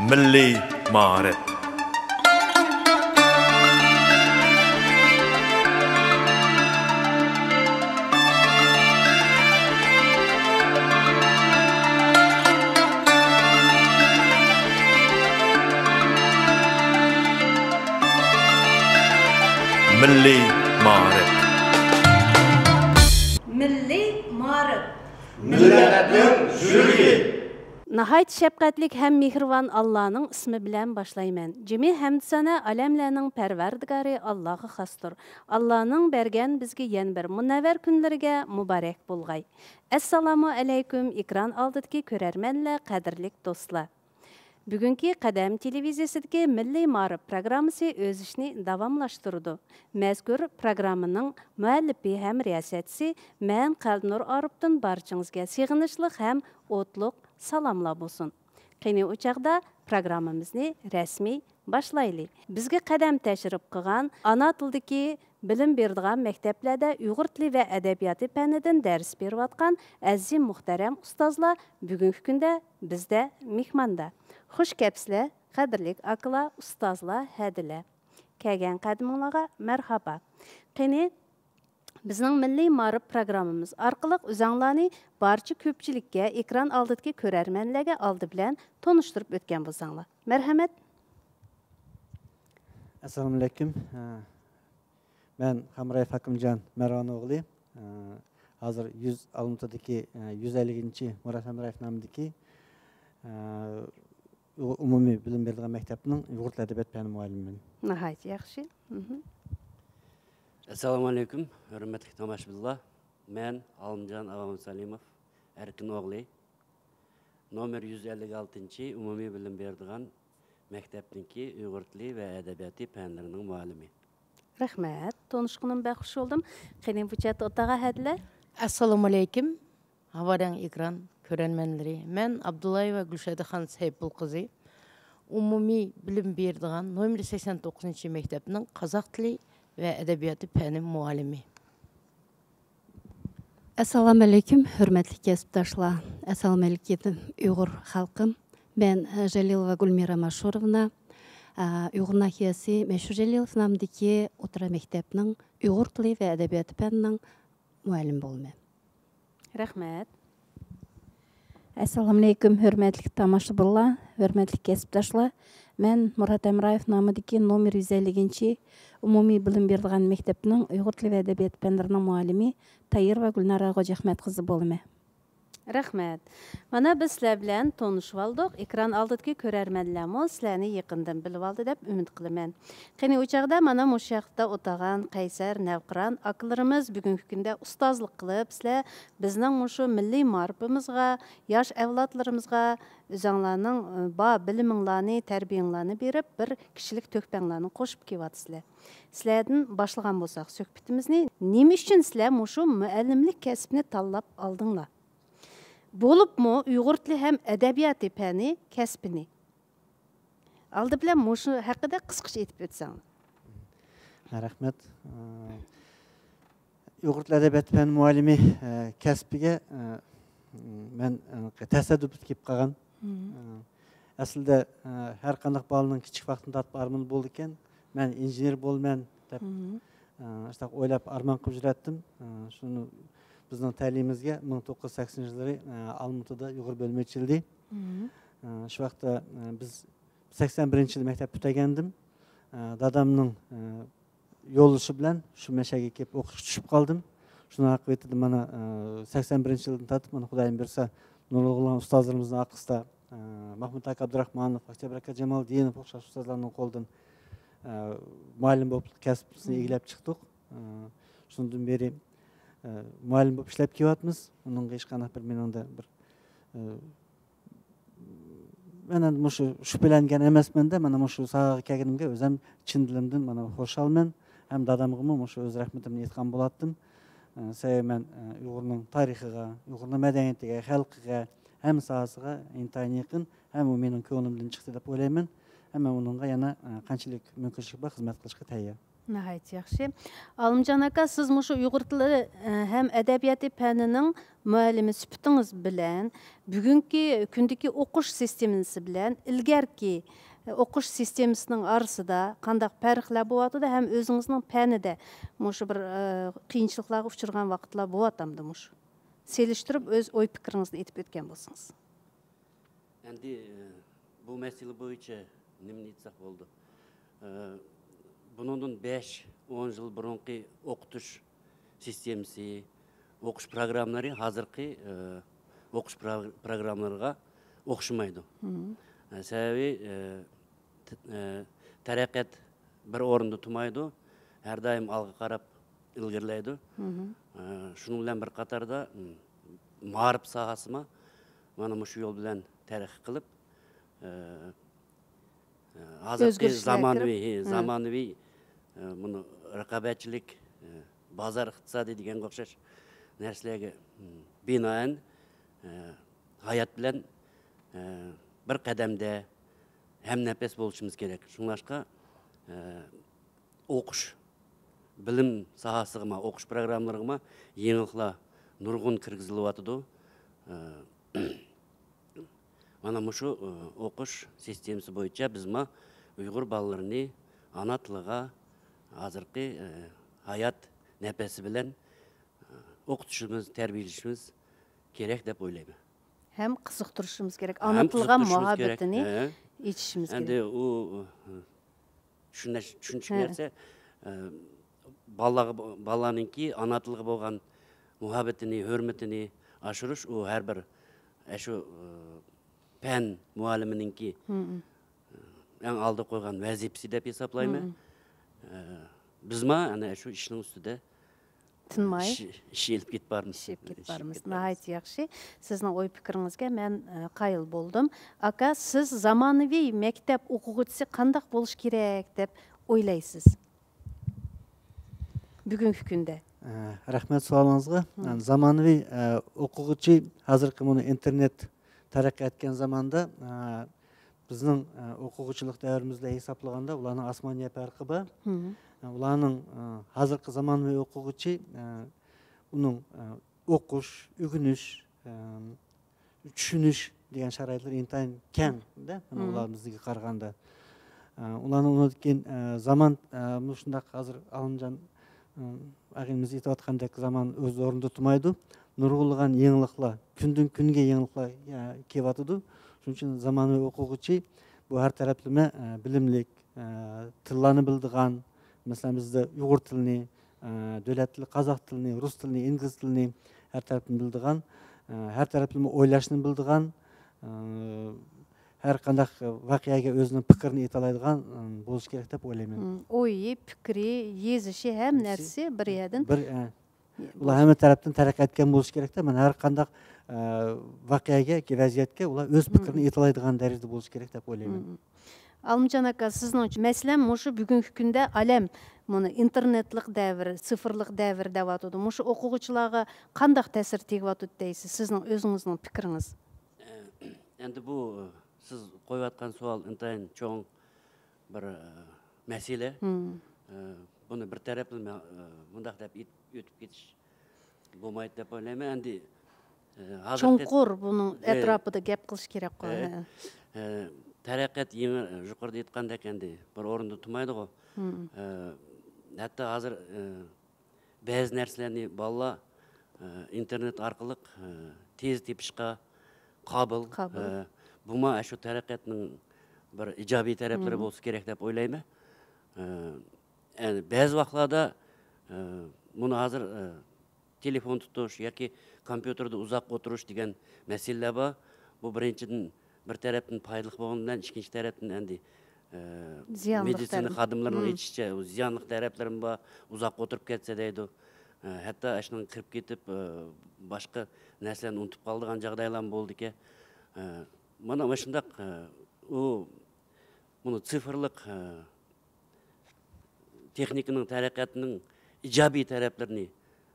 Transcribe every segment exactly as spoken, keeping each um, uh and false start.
مىللىي مائارىپ. مىللىي مائارىپ. مىللىي مائارىپ. مىللەتنىڭ يۈرىكى. ناھايىتى شەپقەتلىك ھەم مېھرىبان ئاللانىڭ ئىسمى بىلەن باشلايمەن. جىمى ھەمدۇسەنە ئالەملەرنىڭ پەرۋەردىگارى ئاللاغا خاستۇر. ئاللانىڭ بەرگەن بىزگە يەنە بىر مۇنەۋۋەر كۈنلىرىگە مۇبارەك بولغاي. ئەسسالامۇ ئەلەيكۇم، ئېكران ئالدىدىكى كۆرەرمەنلەر، قەدىرلىك دوستلار. بۈگۈنكى قەدەم تېلېۋىزىيەسىدىكى مىللىي مائارىپ پروگراممىسى ئۆز ئىشىنى داۋاملاشتۇرىدۇ. مەزكۇر پروگراممىنىڭ مۇئەللىپى ھەم رىياسەتچىسى مەن قەلبىنۇر ئارىپتىن بارچىڭىزگە سېغىنىشلىق ھەم ئوتلۇق سالاملار بولسۇن. قېنى ئۇ چاغدا پروگراممىمىزنى رەسمىي باشلايلى. بىزگە قەدەم تەشرىپ قىلغان ئانا تىلدىكى بىلىم بېرىدىغان مەكتەپلەردە ئۇيغۇر تىلى ۋە ئەدەبىياتى پەنىدىن دەرس بېرىۋاتقان ئەزىز مۇھتەرەم ئۇستازلار بۈگۈنكى كۈندە بىزدە مېھماندا. خۇش كەپسىلەر، قەدىرلىك ئاكىلار، ئۇستازلار، ھەدىلەر. كەلگەن قەدىمىڭلارغا مەرھابا. قېنى، بىزنىڭ مىللىي مائارىپ پروگراممىمىز ئارقىلىق ئۆزەڭلارنى بارچە كۆپچىلىككە، ئېكران ئالدىدىكى كۆرەرمەنلەرگە ئالدى بىلەن تونۇشتۇرۇپ ئۆتكەن بولساڭلار. مەرھەمەت. ئەسسالامۇئەلەيكۇم. مەن خامرايېف ھاكىمجان مەرۋان ئوغلى. ھازىر يۈز، ئالمۇتىدىكى يۈز ئەللىكىنچى مۇرات ھەمرايېف نامىدىكى ئۇ-، ئومۇمىي بىلىم بېرىدىغان مەكتەپنىڭ ئۇيغۇر تىلى ئەدەبىيات پەنى مۇئەللىمىمەن. ناھايىتى ياخشى. مھم. ئەسسالامۇئەلەيكۇم، ھۆرمەتلىك تاماشىبىنلار. مەن ئالىمجان ئاۋامسالىموف ئەركىن ئوغلى. نومېر يۈز ئەللىك ئالتىنچى ئومۇمىي بىلىم بېرىدىغان مەكتەپنىڭكى ئۇيغۇر تىلى ۋە ئەدەبىياتى پەنلىرىنىڭ مۇئەللىمى. رەھمەت. تونۇشقىنىم بەك خۇش بولدۇم. قېنى، بۇ چەتتە ئولتۇرغان ھەدىلەر. ئەسسالامۇئەلەيكۇم. ھاۋا رەڭ ئېكران كۆرەرمەنلىرى، مەن ئابدۇللايېۋا گۈلشەدىخان سەيپۇل قىزى، ئومۇمىي بىلىم بېرىدىغان نومېر سەكسەن توققۇزىنچى مەكتەپنىڭ قازاق تىلى ۋە ئەدەبىياتى پەنى مۇئەللىمى. ئەسسالامۇئەلەيكۇم، ھۆرمەتلىك كەسىپداشلار. ئەسسالامۇئەلەيكۇم، ئۇيغۇر خەلقىم. مەن، ئە، ژېلىلوۋا گۈلمىرا ماشۇروۋنا، ئە، ئۇيغۇر ناھىيەسى مەشھۇر ژېلىلوف نامىدىكى ئوتتۇرا مەكتەپنىڭ ئۇيغۇر تىلى ۋە ئەدەبىياتى پەنىنىڭ مۇئەللىمى بولىمەن. رەھمەت. ئەسسالامۇئەلەيكۇم، ھۆرمەتلىك تاماشىبىنلار، ھۆرمەتلىك كەسىپداشلار. مەن مۇرات ھەمرايېف نامىدىكى نومېر يۈز ئەللىكىنچى ئومۇمىي بىلىم بېرىدىغان مەكتەپنىڭ ئۇيغۇر تىلى ۋە ئەدەبىياتى پەنلىرىنىڭ مۇئەللىمى تايىر ۋە گۈلنارا غوجىئەخمەت قىزى بولىمەن. رەھمەت. مانا، بىز سىلەر بىلەن تونۇشۇۋالدۇق. ئېكران ئالدىدىكى كۆرەرمەنلەرمۇ سىلەرنى يېقىندىن بىلىۋالدى دەپ ئۈمىد قىلىمەن. قېنى، ئۇ چاغدا مانا مۇشۇ ياقتا ئولتۇرغان قەيسەر، نەۋقىران ئاكىلىرىمىز بۈگۈنكى كۈندە ئۇستازلىق قىلىپ، سىلەر بىزنىڭ مۇشۇ مىللىي مائارىپىمىزغا، ياش ئەۋلادلىرىمىزغا ئۆزەڭلارنىڭ، ئى، بار بىلىمىڭلارنى، تەربىيەڭلارنى بېرىپ، بىر كىشىلىك تۆھپەڭلارنى قوشۇپ كېلىۋاتىسىلەر. سىلەردىن باشلىغان بولساق سۆھبىتىمىزنى، نېمە ئۈچۈن سىلەر مۇشۇ مۇئەللىملىك كەسىپنى تاللاپ ئالدىڭلار؟ بولۇپمۇ ئۇيغۇر تىلى ھەم ئەدەبىياتى پەنى كەسپىنى. ئالدى بىلەن مۇشۇ ھەققىدە قىسقىچە ئېيتىپ ئۆتسەڭلار. ھە، رەھمەت. ئە، ئۇيغۇر تىلى ئەدەبىياتى پەن مۇئەللىمى، ئە، كەسپىگە، ئە، مەن، ئە، تەسەددۇپىدا كېلىپ قالغان. مم. ئە، ئەسلىدە، ئە، ھەر قانداق بالىنىڭ كىچىك ۋاقتىدىن تارتىپ ئارمىنى بولىدىكەن، مەن ئىنژېنېر بولىمەن دەپ، مم. ئە، شۇنداق ئويلاپ ئارمان قىلىپ يۈرەتتىم. ئە، شۇنى بىزنىڭ تەلىيىمىزگە مىڭ توققۇز يۈز سەكسىنىنچى يىللىرى، ئە، ئالمۇتىدا ئۇيغۇر بۆلۈمى ئېچىلدى. مم. ئە، شۇ ۋاقىتتا، ئە، بىز سەكسەن بىرىنچى يىلى مەكتەپ پۈتتۈرگەنىدىم. ئە، دادامنىڭ، ئە، يوللىشى بىلەن شۇ مەشەگە كېلىپ ئوقۇشقا چۈشۈپ قالدىم. شۇنىڭ ئاقىۋىتىدە مانا، ئە، سەكسەن بىرىنچى يىلدىن تارتىپ، مانا، خۇدايىم بۇيرۇسا، نۇرغۇنلىغان ئۇستازلىرىمىزنىڭ ئارقىسىدا، ئە، مەھمۇت ئاكا ئابدۇراخمانوف، ئۆكتەم ئاكا جامالدىنوف ئوخشاش ئۇستازلارنىڭ قولىدىن، ئە، مۇئەللىم بولۇپ كەسپىمىزنى مم. ئىگىلەپ چىقتۇق. ئە، شۇندىن بېرى، ئە، مۇئەللىم بولۇپ ئىشلەپ كېلىۋاتىمىز. ئۇنىڭغا ھېچقانداق بىر مېنىڭدە بىر، ئە، مەن ئەمدى مۇشۇ شۈبھىلەنگەن ئەمەسمەن-دە، مانا مۇشۇ ساھەگە كەلگىنىمگە ئۆزۈم چىن دىلىمدىن مانا خۇشالمەن. ھەم دادامغىمۇ مۇشۇ ئۆز رەھمىتىمنى ئېيتقان بولاتتىم. ئە، سەۋەبى مەن، ئە، ئۇيغۇرنىڭ تارىخىغا، ئۇيغۇرنىڭ مەدەنىيىتىگە، خەلقىگە، ھەممە ساھەسىگە ئىنتايىن يېقىن. ھەم ئۇ مېنىڭ كۆڭلۈمدىن چىقتى دەپ ئويلايمەن. ھەم مەن ئۇنىڭغا يەنە، ئە، قانچىلىك مۇمكىنچىلىك بار خىزمەت قىلىشقا تەييار. ناھايىتى ياخشى. ئالىمجان ئاكا، سىز مۇشۇ ئۇيغۇر تىلى، ئە، ھەم ئەدەبىياتى پەنىنىڭ مۇئەللىمى سۈپىتىڭىز بىلەن، بۈگۈنكى كۈندىكى ئوقۇش سىستېمىسى بىلەن ئىلگەركى ئوقۇش سىستېمىسىنىڭ ئارىسىدا قانداق پەرقلەر بولۇۋاتىدۇ ھەم ئۆزىڭىزنىڭ پەنىدە مۇشۇ بىر، ئە، قىيىنچىلىقلارغا ئۇچرىغان ۋاقىتلار بولۇۋاتامدۇ مۇشۇ؟ سېلىشتۇرۇپ ئۆز ئوي پىكرىڭىزنى ئېيتىپ ئۆتكەن بولسىڭىز. ئەمدى، ئە، بۇ مەسىلە بويىچە نېمىنى ئېيتساق بولىدۇ؟ ئە، بۇنىڭدىن بەش، ئون يىل بۇرۇنقى ئوقۇتۇش سىستېمىسى، ئوقۇش پىروگراممىلىرى ھازىرقى، ئە، ئوقۇش پرو-، پىروگراممىلىرىغا ئوخشىمايدۇ. مم. ئە، سەۋەبى، ئە، ت-، ئە، تەرەققىيات بىر ئورۇندا تۇرمايدۇ، ھەر دائىم ئالغا قاراپ ئىلگىرىلەيدۇ. مم. ئە، شۇنىڭ بىلەن بىر قاتاردا، م، مائارىپ ساھەسىمۇ مانا مۇشۇ يول بىلەن تەرەققىي قىلىپ، ئە، ئە، ھازىرقى ئۆزگىرىشلەر زامانىۋى، كىرىپ، ھە، ھە. زامانىۋى، ئە، مۇنۇ رىقابەتچىلىك، ئە، بازار ئىقتىسادى دېگەنگە ئوخشاش نەرسىلەرگە، م، بىنائەن، ئە، ھايات بىلەن، ئە، بىر قەدەمدە ھەمنەپەس بولۇشىمىز كېرەك. شۇڭلاشقا، ئە، ئوقۇش، بىلىم ساھەسىگىمۇ، ئوقۇش پىروگراممىلىرىغىمۇ يېڭىلىقلار نۇرغۇن كىرگۈزۈلۈۋاتىدۇ. ئە، مانا مۇشۇ، ئە، ئوقۇش سىستېمىسى بويىچە بىزمۇ ئۇيغۇر بالىلىرىنى ئانا تىلىغا، ھازىرقى، ئە، ھايات نەپەسى بىلەن، ئە، ئوقۇتۇشىمىز، تەربىيەلىشىمىز كېرەك دەپ ئويلايمەن. ھەم قىزىقتۇرۇشىمىز كېرەك. ئانا ھەم تىلغا قىزىقتۇرۇشىمىز كېرەك. مۇھەببىتىنى ھە. ئېچىشىمىز ئەمدى كېرەك. ئۇ، ئە، چۈشىنىش-، چۈشىنىشلىك ھە. نەرسە، ئە، بالىلارغا بو-، بالىلارنىڭكى ئانا تىلغا بولغان مۇھەببىتىنى، ھۆرمىتىنى ئاشۇرۇش، ئۇ ھەر بىر، ئە، شۇ، ئە، پەن مۇئەللىمىنىڭكى، مم. ئە، ئەڭ ئالدىغا قويغان ۋەزىپىسى دەپ ھېسابلايمەن. مم. ئە، بىزمۇ ئەنە شۇ ئىشنىڭ ئۈستىدە تىنماي ئىش، ئىش ئېلىپ كېتىپ بارىمىز. ئىش ئېلىپ كېتىپ بارىمىز. ئىش ئېلىپ كېتىپ بارىمىز. ناھايىتى ياخشى. سىزنىڭ ئوي پىكرىڭىزگە مەن، ئە، قايىل بولدۇم. ئاكا، سىز زامانىۋى مەكتەپ ئوقۇغۇچىسى قانداق بولۇشى كېرەك دەپ ئويلايسىز؟ بۈگۈنكى كۈندە. ئە، رەھمەت سوئالىڭىزغا. مم. ئە، زامانىۋى، ئە، ئوقۇغۇچى ھازىرقى مۇنۇ ئىنتېرنېت تەرەققىي ئەتكەن زاماندا، ئە، بىزنىڭ، ئە، ئوقۇغۇچىلىق دەۋرىمىز بىلەن ھېسابلىغاندا ئۇلارنىڭ ئاسمان يەر پەرقى بار. مم. ئە، ئۇلارنىڭ، ئە، ھازىرقى زامانىۋى ئوقۇغۇچى، ئە، ئۇنىڭ، ئە، ئوقۇش، ئۆگىنىش، ئە، چۈشىنىش دېگەن شارائىتلىرى ئىنتايىن كەڭ-دە، مم. ئۇلار بىزگە قارىغاندا. ئە، ئۇلارنىڭ ئۇنىڭدىن كېيىن، ئە، زامان، ئە، مۇشۇنداق ھازىر ئالىمجان، ئە، ئاغىنىمىز ئېيتىۋاتقاندەك زامان ئۆز ئورنىدا تۇرمايدۇ. نۇرغۇنلىغان يېڭىلىقلار، كۈندىن كۈنگە يېڭىلىقلار، ئە، كېلىۋاتىدۇ. شۇنىڭ ئۈچۈن زامانىۋى ئوقۇغۇچى بۇ ھەر تەرەپلىمە، ئە، بىلىملىك، ئە، تىللارنى بىلىدىغان، مەسىلەن، بىزدە ئۇيغۇر تىلىنى، ئە، دۆلەت تىلى، قازاق تىلىنى، رۇس تىلىنى، ئىنگلىز تىلىنى ھەر تەرەپلىمە بىلىدىغان، ئە، ھەر تەرەپلىمە ئويلاشنى بىلىدىغان، ئە، ھەر قانداق ۋەقەگە ئۆزىنىڭ پىكرىنى ئېيتالايدىغان، ئە، بولۇشى كېرەك دەپ ئويلايمەن. مم، ئويى، پىكرى، يېزىشى، ھەم نەرسىسى بىر يەردىن بىر، ئە، ئۇلار ھەممە تەرەپتىن تەرەققىي ئەتكەن بولۇشى كېرەكتە. مانا ھەر قانداق، ئە، ۋەقەگە، ۋەزىيەتكە ئۇلار ئۆز پىكرىنى ئېيتالايدىغان دەرىجىدە بولۇشى كېرەك دەپ ئويلايمەن. مم. ئالىمجان ئاكا، سىزنىڭچە، مەسىلەن، مۇشۇ بۈگۈنكى كۈندە ئالەم مۇنۇ ئىنتېرنېتلىق دەۋر، سىفىرلىق دەۋر دەۋاتىدۇ. مۇشۇ ئوقۇغۇچىلارغا قانداق تەسىر تېگىۋاتىدۇ دەيسىز، سىزنىڭ ئۆزىڭىزنىڭ پىكرىڭىز؟ ئەمدى بۇ سىز قويۇۋاتقان سوئال ئىنتايىن چوڭ بىر، ئە، مەسىلە. مم. ئە، بۇنى بىر تەرەپلىمە، ئە، مۇنداق دەپ ئېيت-، ئۆتۈپ كېتىش بولمايدۇ دەپ ئويلايمەن. ئەمدى، ئە، ھازىرقى چوڭقۇر بۇنىڭ ئە، ئەتراپىدا گەپ قىلىش كېرەكقۇ. ئە، ھە. ئە، تەرەققىيات يېڭى، ئە، يۇقىرىدا ئېيتقاندەك ئەمدى بىر ئورۇندا تۇرمايدىغۇ. مم. ئە، ھەتتا ھازىر، ئە، بەزى نەرسىلەرنى بالىلار، ئە، ئىنتېرنېت ئارقىلىق، ئە، تېز تېپىشقا قابىل. قابىل. ئە، بۇمۇ ئاشۇ تەرەققىياتنىڭ بىر ئىجابىي تەرەپلىرى مم. بولسا كېرەك دەپ ئويلايمەن. ئە، ئە، بەزى ۋاقىتلاردا، ئە، مۇنۇ ھازىر، ئە، تېلېفون تۇتۇش ياكى كومپيۇتېردا ئۇزاق ئولتۇرۇش دېگەن مەسىلىلەر بار. بۇ بىرىنچىدىن، بىر تەرەپتىن پايدىلىق بولغىنى بىلەن، ئىككىنچى تەرەپتىن ئەمدى، ئە، زىيانلىق مېدىتسىنا تەرىپى. خادىملىرىنىڭ مم. ئېيتىشىچە، ئۇ زىيانلىق تەرەپلىرىمۇ بار، ئۇزاق ئولتۇرۇپ كەتسە دەيدۇ. ئە، ھەتتا ئاشۇنىڭ كىرىپ كېتىپ، ئە، باشقا نەرسىلەرنى ئۇنتۇپ قالىدىغان جاغدايلارمۇ بولىدىكەن. ئە، مانا مۇشۇنداق، ئە، ئۇ، مۇنۇ سىفىرلىق، ئە، تېخنىكىنىڭ تەرەققىياتىنىڭ ئىجابىي تەرەپلىرىنى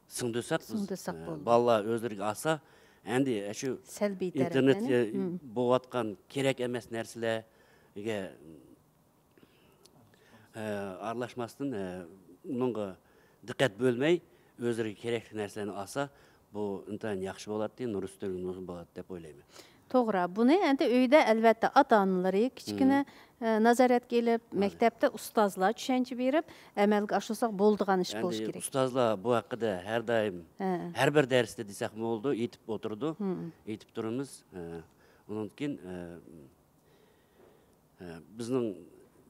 سىڭدۈرسەك، بىز، سىڭدۈرسەك ئە، بولىدۇ. بالىلار ئۆزلىرىگە ئالسا، ئەمدى شۇ سەلبىي ئىنتېرنېت، تەرەپلەرنى. ئە، مم. بولۇۋاتقان كېرەك ئەمەس نەرسىلەرگە، ئە، ئارىلاشماستىن، ئە، ئۇنىڭغا دىققەت بۆلمەي، ئۆزلىرىگە كېرەكلىك نەرسىلەرنى ئالسا، بۇ ئىنتايىن ياخشى بولاتتى، نۇرۇستىن نۇر بولاتتى دەپ ئويلايمەن. توغرا. بۇنى ئەندى ئۆيدە، ئەلۋەتتە، ئاتا-ئانىلىرى كىچىككىنە، ئە، نازارەتكە ئېلىپ، مەكتەپتە ئۇستازلار چۈشەنچە بېرىپ، ئەمەلگە ئاشۇرساق بولىدىغان ئىش بولۇشى ئەندى كېرەك. ئۇستازلار بۇ ھەققىدە ھەر دائىم، ھە، ھەر بىر دەرستە دېسەكمۇ بولىدۇ، ئېيتىپ ئولتۇرىدۇ، ئېيتىپ تۇرىمىز. ئە، ئۇنىڭدىن كېيىن، ئە، ئە، بىزنىڭ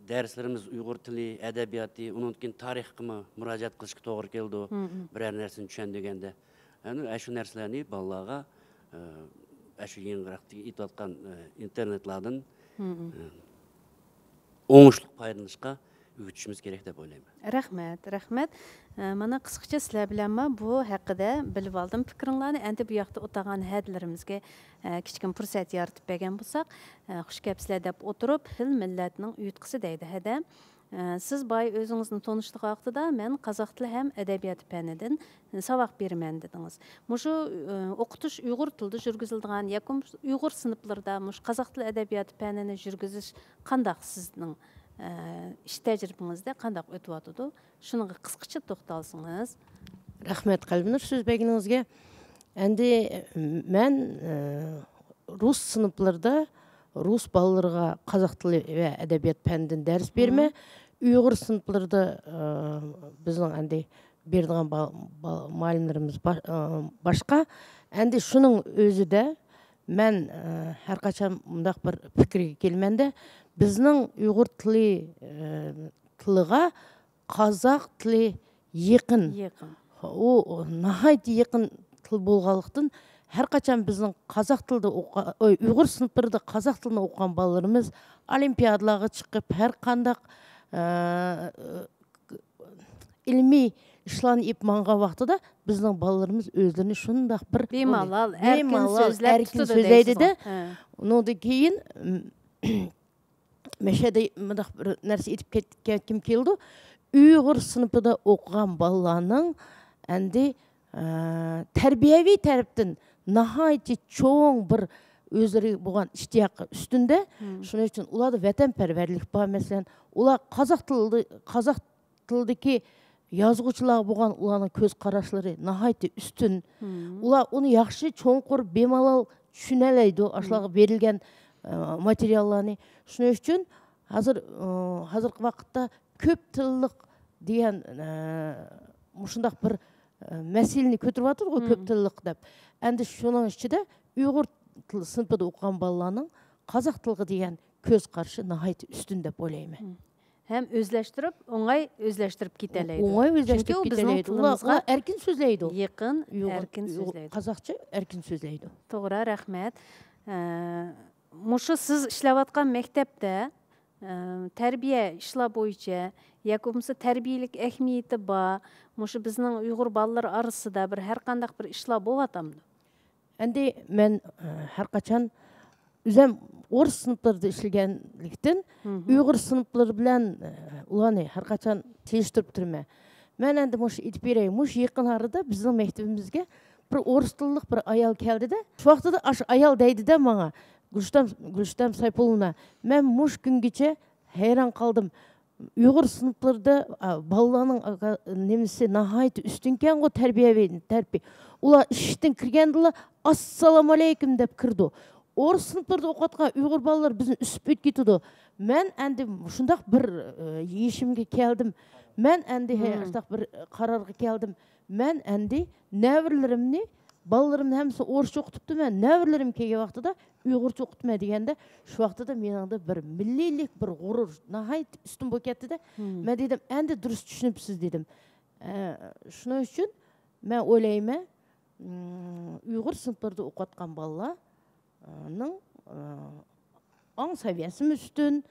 دەرسلىرىمىز ئۇيغۇر تىلى، ئەدەبىياتى، ئۇنىڭدىن كېيىن تارىخقىمۇ مۇراجىئەت قىلىشقا توغرا كېلىدۇ، بىرەر نەرسىنى چۈشەندۈرگەندە. يەنى ئەشۇ نەرسىلەرنى بالىلارغا، ئە، ئەشۇ يېڭىراق ئېيتىۋاتقان، ئە، ئىنتېرنېتلاردىن، ئە، ئوڭۇشلۇق پايدىلىنىشقا ئۆگىتىشىمىز كېرەك دەپ ئويلايمەن. رەھمەت، رەھمەت. ئە، مانا قىسقىچە سىلەر بىلەنمۇ بۇ ھەققىدە بىلىۋالدىم پىكرىڭلارنى. ئەندى بۇ ياقتا ئولتۇرغان ھەدىلىرىمىزگە، ئە، كىچىككىنە پۇرسەت يارىتىپ بەرگەن بولساق، ئە، خۇش كەپسىلەر دەپ ئولتۇرۇپ، پىل مىللەتنىڭ ئۇيۇتقۇسى دەيدۇ ھەدە. ئە، سىز بايا ئۆزىڭىزنى تونۇشتۇرغان ۋاقتىدا، مەن قازاق تىلى ھەم ئەدەبىياتى پەنىدىن ساۋاق بېرىمەن دېدىڭىز. مۇشۇ، ئە، ئوقۇتۇش ئۇيغۇر تىلىدا يۈرگۈزۈلىدىغان ياكى بولمىسا ئۇيغۇر سىنىپلىرىدا مۇشۇ قازاق تىلى ئەدەبىياتى پەنىنى يۈرگۈزۈش قانداق سىزنىڭ، ئە، ئىش تەجرىبىڭىزدە قانداق ئۆتۈۋاتىدۇ؟ شۇنىڭغا قىسقىچە توختالسىڭىز. رەھمەت، قەلبىنۇر، سۆز بەرگىنىڭىزگە. ئەندى مەن، ئە، رۇس سىنىپلىرىدا رۇس بالىلىرىغا قازاق تىلى ۋە ئەدەبىيات پەنىدىن دەرس بېرىمەن. ئۇيغۇر سىنىپلىرىدا، ئە، بىزنىڭ ئەندى بېرىدىغان با-، با-، مۇئەللىملىرىمىز با-، ئە، باشقا. ئەندى شۇنىڭ ئۆزىدە مەن، ئە، ھەر قاچان مۇنداق بىر پىكىرگە كېلىمەندە، بىزنىڭ ئۇيغۇر تىلى، ئە، تىلىغا قازاق تىلى يېقىن. يېقىن. ئۇ، ئۇ ناھايىتى يېقىن تىل بولغانلىقتىن، ھەر قاچان بىزنىڭ قازاق تىلىدا ئوقۇغان، ئۇيغۇر سىنىپلىرىدا قازاق تىلىنى ئوقۇغان بالىلىرىمىز ئولىمپىيادىلارغا چىقىپ، ھەر قانداق، ئە، ئىلمىي ئىشلارنى ئېلىپ ماڭغان ۋاقتىدا بىزنىڭ بالىلىرىمىز ئۆزلىرىنى شۇنداق بىر بىمالال، ئەركىن بىمالال، سۆزلەپ ئەركىن تۇتىدۇ سۆزلەيدۇ دەيسىز دە. ھە. ئۇنىڭدىن كېيىن، مەشەدە مۇنداق بىر نەرسە ئېيتىپ كەتكۈم كېلىدۇ. ئۇيغۇر سىنىپىدا ئوقۇغان بالىلارنىڭ ئەندى، ئە، تەربىيەۋى تەرەپتىن ناھايىتى چوڭ بىر ئۆزلىرىگە بولغان ئىشتىياقى ئۈستۈندە. شۇنىڭ ئۈچۈن ئۇلاردا ۋەتەنپەرۋەرلىك بار. مەسىلەن، ئۇلار قازاق تىلىدا، قازاق تىلىدىكى يازغۇچىلارغا بولغان ئۇلارنىڭ كۆز قاراشلىرى ناھايىتى ئۈستۈن. ئۇلار ئۇنى ياخشى، چوڭقۇر، بىمالال چۈشىنەلەيدۇ، ئاشۇلارغا بېرىلگەن، ئە، ماتېرىياللارنى. شۇنىڭ ئۈچۈن ھازىر، ئە، ھازىرقى ۋاقىتتا كۆپ تىللىق دېگەن، ئە، مۇشۇنداق بىر، ئە، مەسىلىنى كۆتۈرۈۋاتىدىغۇ، كۆپ تىللىق دەپ. ئەندى شۇنىڭ ئىچىدە ئۇيغۇر تىل سىنىپىدا ئوقۇغان بالىلارنىڭ قازاق تىلىغا دېگەن كۆز قارىشى ناھايىتى ئۈستۈن دەپ ئويلايمەن. ھەم ئۆزلەشتۈرۈپ، ئوڭاي ئۆزلەشتۈرۈپ كېتەلەيدۇ. ئوڭاي ئۆزلەشتۈرۈپ كېتەلەيدۇ. ئۇلار، ئۇلار ئەركىن سۆزلەيدۇ. يېقىن، ئۇيغۇر، ئەركىن سۆزلەيدۇ. قازاقچە ئەركىن سۆزلەيدۇ. توغرا، رەھمەت. ئە، مۇشۇ سىز ئىشلەۋاتقان مەكتەپتە، ئە، تەربىيە ئىشلار بويىچە ياكى بولمىسا تەربىيەلىك ئەھمىيىتى بار، مۇشۇ بىزنىڭ ئۇيغۇر بالىلىرى ئارىسىدا بىر ھەر قانداق بىر ئىشلار بولۇۋاتامدۇ؟ ئەندى مەن، ئە، ھەر قاچان ئۆزۈم ئورۇس سىنىپلىرىدا ئىشلىگەنلىكتىن، ئۇيغۇر سىنىپلىرى بىلەن، ئە، ئۇلارنى ھەر قاچان سېلىشتۇرۇپ تۇرىمەن. مەن ئەندى مۇشۇ ئېيتىپ بېرەي، مۇشۇ يېقىن ئارىدا بىزنىڭ مەكتىپىمىزگە بىر ئورۇس تىللىق بىر ئايال كەلدىدە، شۇ ۋاقتىدا ئاشۇ ئايال دەيدىدە ماڭا، «گۈلشەم، گۈلشەم سايپۇللونا، مەن مۇشۇ كۈنگىچە ھەيران قالدىم. ئۇيغۇر سىنىپلىرىدا، ئا، بالىلارنىڭ، ئا، نېمىسى ناھايىتى ئۈستۈنكەنغۇ، تەربىيەۋى تەرىپى. ئۇلار ئىشىكتىن كىرگەندىلا، ئاسسالامۇئەلەيكۇم دەپ كىرىدۇ. ئورۇس سىنىپلىرىدا ئوقۇۋاتقان ئۇيغۇر بالىلىرى بىزنى ئۈسۈپ ئۆتۈپ كېتىدۇ.» مەن ئەندى شۇنداق بىر، ئە، يېشىمگە كەلدىم. مەن ئەندى ھە، شۇنداق بىر قارارغا كەلدىم. مەن ئەندى نەۋرىلىرىمنى، بالىلىرىمنى ھەممىسىنى ئورۇسچە ئوقۇتۇپتىمەن. نەۋرىلىرىم كەلگەن ۋاقتىدا ئۇيغۇرچە ئوقۇتىمەن دېگەندە، شۇ ۋاقتىدا مېنىڭدە بىر مىللىيلىك، بىر غۇرۇر ناھايىتى ئۈستۈن بولۇپ كەتتىدە. مەن دېدىم، «ئەندى دۇرۇس چۈشىنىپسىز» دېدىم. ئە، شۇنىڭ ئۈچۈن مەن ئويلايمەن، ئىم، ئۇيغۇر سىنىپلىرىدا ئوقۇۋاتقان بالىلارنىڭ، ئە، ئاڭ سەۋىيەسىمۇ ئۈستۈن،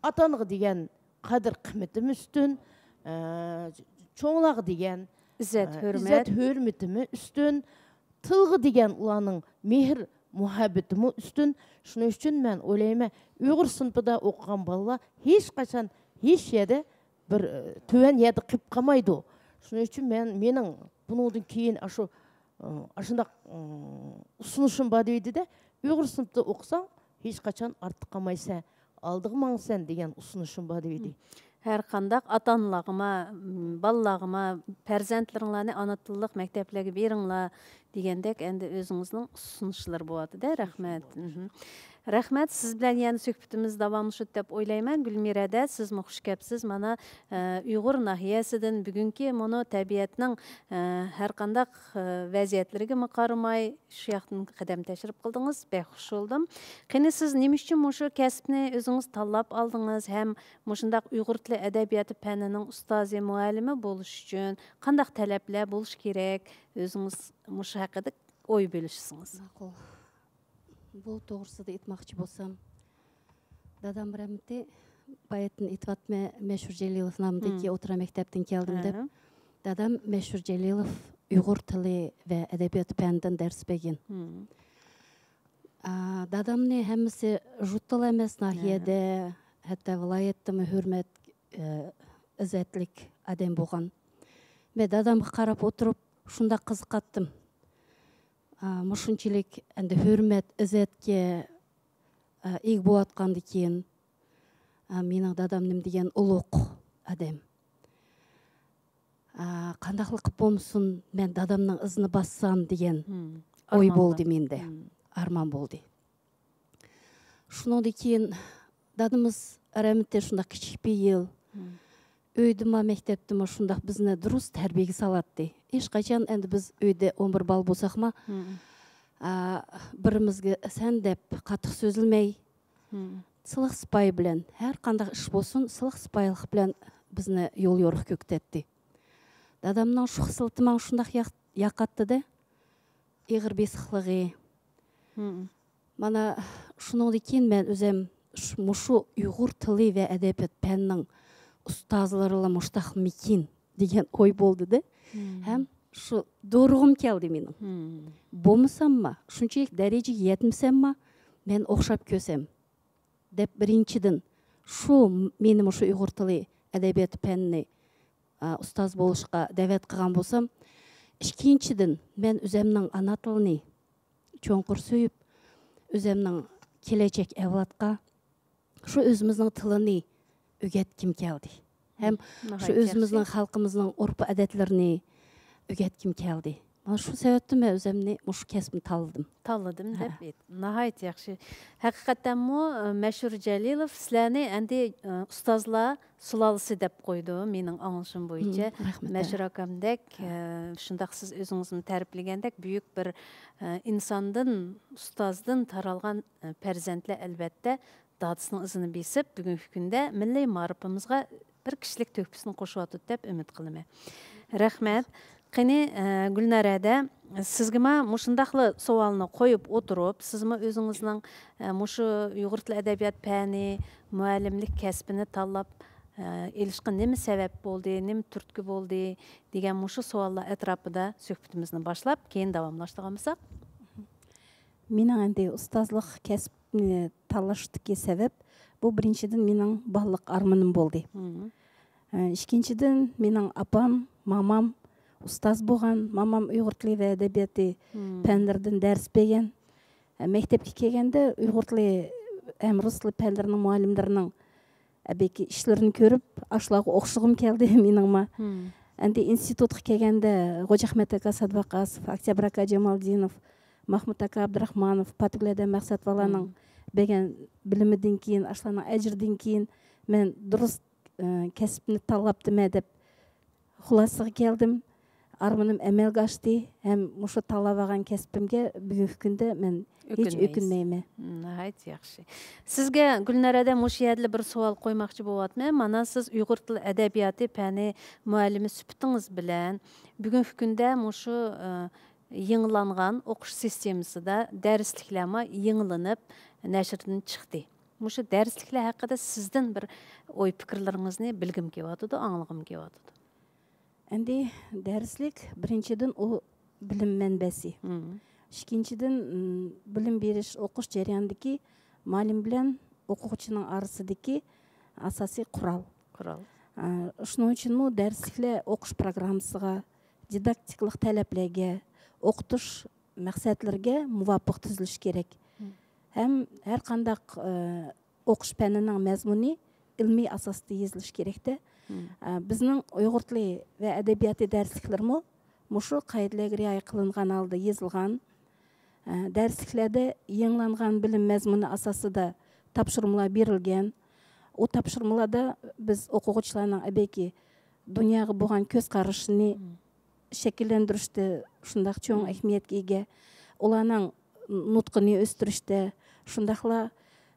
ئاتا-ئانىغا دېگەن قەدىر-قىممىتىمۇ ئۈستۈن، ئە، چوڭلارغا دېگەن، ئىززەت، ئە، ھۆرمەت. ئىززەت-ھۆرمىتىمۇ ئۈستۈن، تىلغا دېگەن ئۇلارنىڭ مېھىر-مۇھەببىتىمۇ ئۈستۈن. شۇنىڭ ئۈچۈن مەن ئويلايمەن، ئۇيغۇر سىنىپىدا ئوقۇغان بالىلار ھېچقاچان، ھېچ يەردە بىر، ئە، تۆۋەن يەردە قېلىپ قالمايدۇ. شۇنىڭ ئۈچۈن مەن، مېنىڭ بۇنىڭدىن كېيىن ئاشۇ، ئە، ئاشۇنداق، ئە، ئۇسۇنۇشۇم بار دەيدىدە، ئۇيغۇر سىنىپتا ئوقۇساڭ، ھېچقاچان ئارتتا قالمايسەن، ئالدىغا ماڭىسەن دېگەن ئۇسۇنۇشۇم بار دەيدۇ. ھەر قانداق ئاتا-ئانىلارغىمۇ، م، بالىلارغىمۇ، پەرزەنتلىرىڭلارنى ئانا تىللىق مەكتەپلەرگە بېرىڭلار دېگەندەك، ئەمدى ئۆزىڭىزنىڭ ئۇسۇنۇشلىرى بولاتتى-دە. رەھمەت. مھم. رەھمەت. سىز بىلەن يەنە سۆھبىتىمىز داۋاملىشىدۇ دەپ ئويلايمەن. گۈلمىرەدە، سىزمۇ خۇش كەپسىز. مانا، ئە، ئۇيغۇر ناھىيەسىدىن بۈگۈنكى مۇنۇ تەبىئەتنىڭ، ئە، ھەر قانداق، ئە، ۋەزىيەتلىرىگىمۇ قارىماي، شۇ ياقتىن قەدەم تەشرىپ قىلدىڭىز، بەك خۇش بولدۇم. قېنى، سىز نېمە ئۈچۈن مۇشۇ كەسىپنى ئۆزىڭىز تاللاپ ئالدىڭىز ھەم مۇشۇنداق ئۇيغۇر تىلى ئەدەبىياتى پەنىنىڭ ئۇستازى، مۇئەللىمى بولۇش ئۈچۈن قانداق تەلەپلەر بولۇشى كېرەك؟ ئۆزىڭىز مۇشۇ ھەققىدە ئوي بۆلۈشسىڭىز. ماقۇل. بۇ توغرىسىدا ئېيتماقچى بولسام، دادام رەھمىتى بايىتىن ئېيتىۋاتىمەن، مەشھۇر جېلىلوف نامىدىكى مم. ئوتتۇرا مەكتەپتىن كەلدىم دەپ. ھە. دادام مەشھۇر جېلىلوف ئۇيغۇر تىلى ۋە ئەدەبىياتى پەنىدىن دەرس بەرگەن. مم. ئا، دادامنى ھەممىسى ژۇتتىلا ئەمەس، ناھىيەدە، ھە. ھەتتا ۋىلايەتتىمۇ ھۆرمەت، ئە، ئىززەتلىك ئادەم بولغان. مەن دادامغا قاراپ ئولتۇرۇپ شۇنداق قىزىقاتتىم. ئا، مۇشۇنچىلىك ئەمدى ھۆرمەت، ئىززەتكە، ئا، ئىگە بولۇۋاتقاندىكىن، ئا، مېنىڭ دادام نېمە دېگەن ئۇلۇغ ئادەم. ئا، قانداقلا قىلىپ بولمىسۇن، مەن دادامنىڭ ئىزىنى باسسام دېگەن مم. ئوي ئارمانلار. بولدى مېندە. مم. ئارمان بولدى. شۇنىڭدىن كېيىن دادىمىز رەھمىتى شۇنداق كىچىك بىر يىل. مم. ئۆيدىمۇ، مەكتەپتىمۇ شۇنداق بىزنى دۇرۇس تەربىيەگە سالاتتى. ھېچقاچان ئەمدى بىز ئۆيدە ئون بىر بالا بولساقمۇ، مم. ئا، بىرىمىزگە سەن دەپ قاتتىق سۆزلىمەي، مم. سىلىق سىپايى بىلەن، ھەر قانداق ئىش بولسۇن، سىلىق سىپايىلىق بىلەن بىزنى يول يورۇق كۆكتەتتى. دادامنىڭ شۇ خىسلىتى ماڭا شۇنداق ياق-، ياقاتتى-دە، ئېغىر بېسىقلىقى. مم. مانا شۇنىڭدىن كېيىن مەن ئۆزۈم شۇ، مۇشۇ ئۇيغۇر تىلى ۋە ئەدەبىيات پەننىڭ ئۇستازلىرىلا مۇشتاقمىكىن دېگەن ئوي بولدى-دە. مم. ھەم شۇ دورىغۇم كەلدى مېنىڭ. مم. بولمىسامما، شۇنچىلىك دەرىجىگە يەتمىسەمما، مەن ئوخشاپ كۆرسەم دەپ، بىرىنچىدىن، شۇ مېنى مۇشۇ ئۇيغۇر تىلى ئەدەبىياتى پەننى، ئا، ئۇستاز بولۇشقا دەۋەت قىلغان بولسام، ئىككىنچىدىن، مەن ئۆزەمنىڭ ئانا تىلىنى چوڭقۇر سۆيۈپ، ئۆزەمنىڭ كېلەچەك ئەۋلادقا شۇ ئۆزىمىزنىڭ تىلىنى ئۆگەتكۈم كەلدى. ھەم شۇ ناھايىتى ئۆزىمىزنىڭ ياخشى. خەلقىمىزنىڭ ئۇرپ-ئادەتلىرىنى ئۆگەتكۈم كەلدى. مانا شۇ سەۋەبتىن مەن ئۆزۈمنى مۇشۇ كەسىپنى تاللىدىم. تاللىدىم ھە. دەپ ئېيت-، ناھايىتى ياخشى. ھەقىقەتەنمۇ، ئە، مەشھۇر جەلىلوف سىلەرنى ئەمدى، ئە، ئۇستازلار سۇلالىسى دەپ قويىدۇ، مېنىڭ ئاڭلىشىم بويىچە. مم، رەھمەت. مەشھۇر ئاكامدەك، ھە. ئە، شۇنداق سىز ئۆزىڭىزمۇ تەرىپلىگەندەك بۈيۈك بىر، ئە، ئىنساندىن، ئۇستازدىن تارالغان، ئە، پەرزەنتلەر ئەلۋەتتە دادىسىنىڭ ئىزىنى بېسىپ، بۈگۈنكى كۈندە مىللىي مائارىپىمىزغا بىر كىشىلىك تۆھپىسىنى قوشۇۋاتىدۇ دەپ ئۈمىد قىلىمەن. رەھمەت. قېنى، ئە، گۈلنارەدە، سىزگىمۇ مۇشۇنداقلا سوئالنى قويۇپ ئوتۇرۇپ، سىزمۇ ئۆزىڭىزنىڭ، ئە، مۇشۇ ئۇيغۇر تىلى ئەدەبىيات پەنى مۇئەللىملىك كەسپىنى تاللاپ، ئە، ئېلىشقا نېمە سەۋەب بولدى، نېمە تۈرتكە بولدى دېگەن مۇشۇ سوئاللار ئەتراپىدا سۆھبىتىمىزنى باشلاپ، كېيىن داۋاملاشتۇرغان بولساق. مېنىڭ ئەمدى ئۇستازلىق كەسىپنى تاللاشتىكى سەۋەب، بۇ بىرىنچىدىن مېنىڭ بالىلىق ئارمىنىم بولدى. مم. ئە، ئىككىنچىدىن، مېنىڭ ئاپام، مامام ئۇستاز بولغان. مامام ئۇيغۇر تىلى ۋە ئەدەبىياتى مم. پەنلىرىدىن دەرس بەرگەن. ئە، مەكتەپكە كەلگەندە ئۇيغۇر تىلى ھەم رۇس تىلى پەنلىرىنىڭ مۇئەللىملىرىنىڭ ئەبەكى ئىشلىرىنى كۆرۈپ، ئاشۇلارغا ئوخشىغۇم كەلدى مېنىڭمۇ. مم. ئەمدى ئىنستىتۇتقا كەلگەندە، خوجا ئەخمەت ئاكا سادۋاقاسوف، ئوكتيابىر ئاكا جامالدىنوف، ماھمۇت ئاكا ئابدۇراخمانوف، پاتىگۈل ھەدە مەقسەت بالانىڭ مم. بەرگەن بىلىمىدىن كېيىن، ئاشۇلارنىڭ ئەجرىدىن كېيىن مەن دۇرۇس، ئە، كەسىپنى تاللاپتىمەن دەپ خۇلاسىگە كەلدىم. ئارمىنىم ئەمەلگە ئاشتى ھەم مۇشۇ تاللاۋالغان كەسپىمگە بۈگۈنكى كۈندە مەن ھېچ ئۆكۈنمەيسىز. ئۆكۈنمەيمەن. مم، ناھايىتى ياخشى. سىزگە، گۈلنارەدە، مۇشۇ يەردىلا بىر سوئال قويماقچى بولۇۋاتىمەن. مانا سىز ئۇيغۇر تىل ئەدەبىياتى پەنى مۇئەللىمى سۈپىتىڭىز بىلەن بۈگۈنكى كۈندە مۇشۇ، ئە، يېڭىلانغان ئوقۇش سىستېمىسىدا دەرسلىكلەرمۇ يېڭىلىنىپ نەشردىن چىقتى. مۇشۇ دەرسلىكلەر ھەققىدە سىزدىن بىر ئوي پىكىرلىرىڭىزنى بىلگۈم كېلىۋاتىدۇ، ئاڭلىغۇم كېلىۋاتىدۇ. ئەمدى دەرسلىك بىرىنچىدىن ئۇ بىلىم مەنبەسى. مم. ئىككىنچىدىن، م، بىلىم بېرىش، ئوقۇش جەريانىدىكى مۇئەللىم بىلەن ئوقۇغۇچىنىڭ ئارىسىدىكى ئاساسىي قورال. قورال. ئە، شۇنىڭ ئۈچۈنمۇ دەرسلىكلەر ئوقۇش پىروگراممىسىغا، دىداكتىكىلىق تەلەپلەرگە، ئوقۇتۇش مەقسەتلىرىگە مۇۋاپىق تۈزۈلۈشى كېرەك. مم. ھەم ھەر قانداق، ئە، ئوقۇش پەنىنىڭ مەزمۇنى ئىلمىي ئاساستا يېزىلىشى كېرەكتە. ئە، بىزنىڭ ئۇيغۇر تىلى ۋە ئەدەبىياتى دەرسلىكلىرىمۇ مۇشۇ قائىدىلەرگە رىئايە قىلىنغان ھالدا يېزىلغان. ئە، دەرسلىكلەردە يېڭىلانغان بىلىم مەزمۇنى ئاساسىدا تاپشۇرمىلار بېرىلگەن. ئۇ تاپشۇرمىلاردا بىز ئوقۇغۇچىلارنىڭ ئەبەكى دۇنياغا بولغان كۆز قارىشىنى شەكىللەندۈرۈشتە شۇنداق چوڭ ئەھمىيەتكە ئىگە. ئۇلارنىڭ نۇتقىنى ئۆستۈرۈشتە، شۇنداقلا،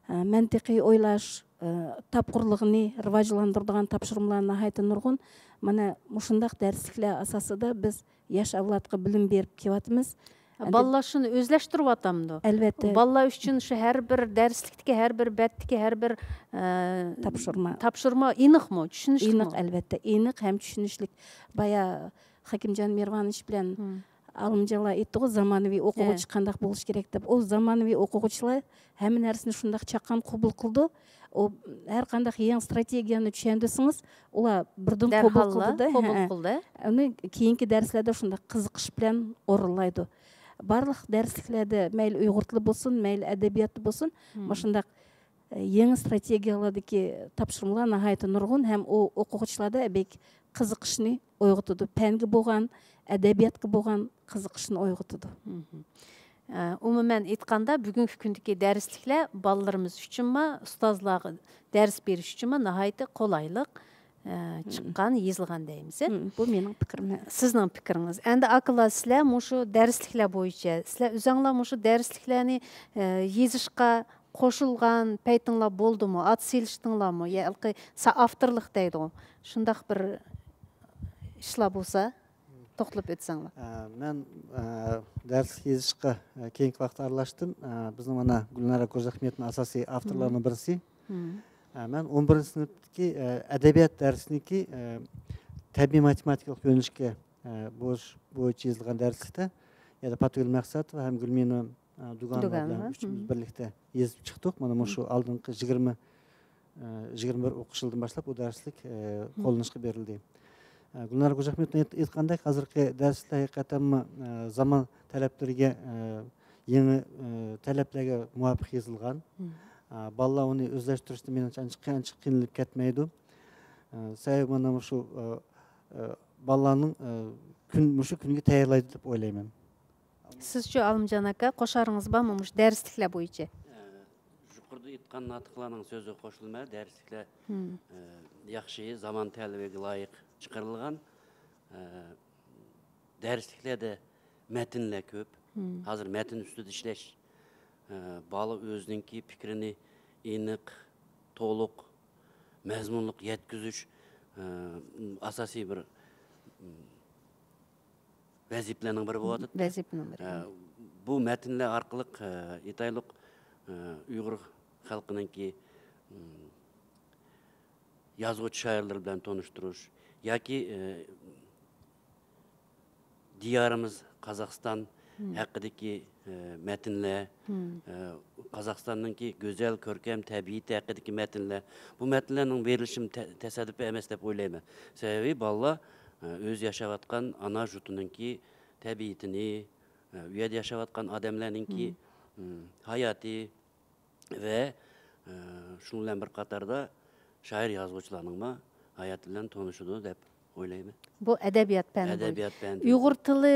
ئە، مەنتىقىي ئويلاش، ئە، تاپقۇرلۇقىنى راۋاجلاندۇرىدىغان تاپشۇرمىلار ناھايىتى نۇرغۇن. مانا مۇشۇنداق دەرسلىكلەر ئاساسىدا بىز ياش ئەۋلادقا بىلىم بېرىپ كېلىۋاتىمىز. ئەمدى بالىلار شۇنى ئۆزلەشتۈرۈۋاتامدۇ؟ ئەلۋەتتە. بالىلار ئۈچۈن شۇ ھەر بىر دەرسلىكتىكى ھەر بىر بەتتىكى ھەر بىر، ئە، تاپشۇرما. تاپشۇرما ئېنىقمۇ، چۈشىنىشلىكمۇ؟ ئېنىق، ئەلۋەتتە، ئېنىق ھەم چۈشىنىشلىك. بايا خەكىمجان مېھرىبانوۋىچ بىلەن ئالىمجانلار ئېيتتىغۇ، زامانىۋى ئوقۇغۇچى قانداق بولۇشى كېرەك دەپ. ئۇ زامانىۋى ئوقۇغۇچىلار ھەممە نەرسىنى شۇنداق چاققان قوبۇل قىلىدۇ. ئۇ ھەر قانداق يېڭى ستراتېگىيەنى چۈشەندۈرسىڭىز، ئۇلار بىردىن قوبۇل قىلىدۇ. قوبۇل قىلدى. ئۇنى كېيىنكى دەرسلەردە شۇنداق قىزىقىش بىلەن ئورۇنلايدۇ. بارلىق دەرسلىكلەردە، مەيلى ئۇيغۇر تىلى بولسۇن، مەيلى ئەدەبىياتتا بولسۇن، مۇشۇنداق، ئە، يېڭى ستراتېگىيەلەردىكى تاپشۇرمىلار ناھايىتى نۇرغۇن ھەم ئۇ ئوقۇغۇچىلاردا بەك قىزىقىشنى ئويغىتىدۇ. پەنگە بولغان، ئەدەبىياتقا بولغان قىزىقىشنى ئويغىتىدۇ. ئە، ئومۇمەن ئېيتقاندا، بۈگۈنكى كۈندىكى دەرسلىكلەر بالىلىرىمىز ئۈچۈنمۇ، ئۇستازلارغا دەرس بېرىش ئۈچۈنمۇ ناھايىتى قولايلىق، ئە، چىققان، يېزىلغان دەيمىز. بۇ مېنىڭ پىكرىم. سىزنىڭ پىكرىڭىز. ئەمدى ئاكىلار، سىلەر مۇشۇ دەرسلىكلەر بويىچە، سىلەر ئۆزۈڭلار مۇشۇ دەرسلىكلەرنى، ئە، يېزىشقا قوشۇلغان پەيتىڭلار بولدىمۇ؟ ئات سېلىشتىڭلارمۇ؟ يا ئاۋتورلۇق دەيدىغۇ. شۇنداق بىر ئىشلار بولسا، توختىلىپ ئۆتسەڭلار. ئە، مەن، ئە، دەرسلىك يېزىشقا، ئە، كېيىنكى ۋاقىتتا ئارىلاشتىم. ئە، بىزنىڭ مانا گۈلنارە كوجاخمېتنىڭ ئاساسىي ئاۋتورلىرىنىڭ بىرسى. ئە، مەن ئون بىرىنچى سىنىپتىكى، ئە، ئەدەبىيات دەرسىنىڭكى، ئە، تەبىئىي ماتېماتىكىلىق يۆنىلىشكە، ئە، بوش-، بويىچە يېزىلغان دەرسلىكتە، يەنى پاتىگۈل مەقسەت ۋە ھەم گۈلمىنە، ئە، دۇگانوۋا بىلەن ئۈچىمىز بىرلىكتە يېزىپ چىقتۇق. مانا مۇشۇ ئالدىنقى يىگىرمە ئە، يىگىرمە بىر ئوقۇش يىلىدىن باشلاپ بۇ دەرسلىك، ئە، قوللىنىشقا بېرىلدى. ئە، گۈلنار گوجاخمېتنىڭ ئېيت-، ئېيتقاندەك، ھازىرقى دەرسلىك ھەقىقەتەنمۇ، ئە، زامان تەلەپلىرىگە، ئە، يېڭى، ئە، تەلەپلەرگە مۇۋاپىق يېزىلغان. ئە، بالىلار ئۇنى ئۆزلەشتۈرۈشتە مېنىڭچە ئانچە، ئانچە قىينىلىپ كەتمەيدۇ. ئە، سەۋەبى مانا مۇشۇ، ئە، ئە، بالىلارنىڭ، ئە، كۈن، مۇشۇ كۈنگە تەييارلايدۇ دەپ ئويلايمەن. سىزچۇ، ئالىمجان ئاكا، قوشارىڭىز بارمۇ مۇشۇ دەرسلىكلەر بويىچە؟ ئە، يۇقىرىدا ئېيتقان ناتىقلارنىڭ سۆزىگە قوشۇلىمەن. دەرسلىكلەر، ئە، ياخشى، زامان تەلىپىگە لايىق چىقىرىلغان. ئە، دەرسلىكلەردە مەتنلەر كۆپ. ھازىر مەتن ئۈستىدە ئىشلەش، ئە، بالا ئۆزىنىڭكى پىكرىنى ئېنىق، تولۇق، مەزمۇنلۇق يەتكۈزۈش، ئە، ئاساسىي بىر، ۋەزىپىلەرنىڭ بىرى بولۇۋاتىدۇ. ۋەزىپىنىڭ بىرى. ئە، بۇ مەتنلەر ئارقىلىق، ئە، ئېيتايلۇق، ئە، ئۇيغۇر خەلقىنىڭكى، ئىم، يازغۇچى شائىرلىرى بىلەن تونۇشتۇرۇش ياكى، ئە، دىيارىمىز قازاقىستان ھەققىدىكى، ئە، مەتنلەر، ئە، قازاقىستاننىڭكى گۈزەل، كۆركەم تەبىئىتى ھەققىدىكى مەتنلەر. بۇ مەتنلەرنىڭ بېرىلىشىمۇ تە-، تەسادىپىي ئەمەس دەپ ئويلايمەن. سەۋەبى بالىلار، ئە، ئۆزى ياشاۋاتقان ئانا يۇرتىنىڭكى تەبىئىتىنى، ئە، ئۇ يەردە ياشاۋاتقان ئادەملەرنىڭكى، ئىم، ھاياتى ۋە، ئە، شۇنىڭ بىلەن بىر قاتاردا شائىر يازغۇچىلارنىڭمۇ ھاياتى بىلەن تونۇشىدۇ دەپ ئويلايمەن. بۇ ئەدەبىيات پەنى بويىچە. ئەدەبىيات پەنى. ئۇيغۇر تىلى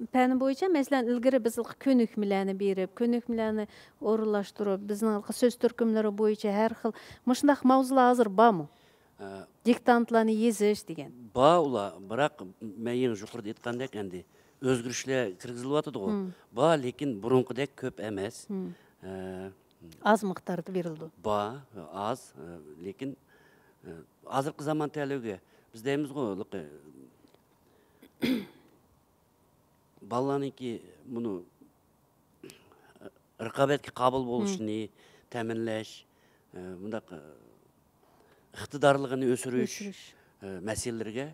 پەنى بويىچە، مەسىلەن، ئىلگىرى بىز كۆنۈكمىلەرنى بېرىپ، كۆنۈكمىلەرنى ئورۇنلاشتۇرۇپ، بىزنىڭ سۆز تۈركۈملىرى بويىچە ھەر خىل مۇشۇنداق ماۋزۇلار ھازىر بارمۇ؟ ئە، دىكتانتلارنى يېزىش دېگەن. بار ئۇلار، بىراق مەن يېڭى يۇقىرىدا ئېيتقاندەك ئەمدى ئۆزگىرىشلەر كىرگۈزۈلۈۋاتىدىغۇ. بار، لېكىن بۇرۇنقىدەك كۆپ ئەمەس. ئە، ئاز مىقداردا بېرىلىدۇ. بار، ئاز، ئە، لېكىن، ئە، ھازىرقى زامان تەلىپىگە بىز دەيمىزغۇ، بالىلارنىڭكى بۇنى رىقابەتكە قابىل بولۇشىنى تەمىنلەش، ئە، بۇنداق، ئە، ئىقتىدارلىقىنى ئۆسۈرۈش، ئۆسۈرۈش. ئە، مەسىلىلىرىگە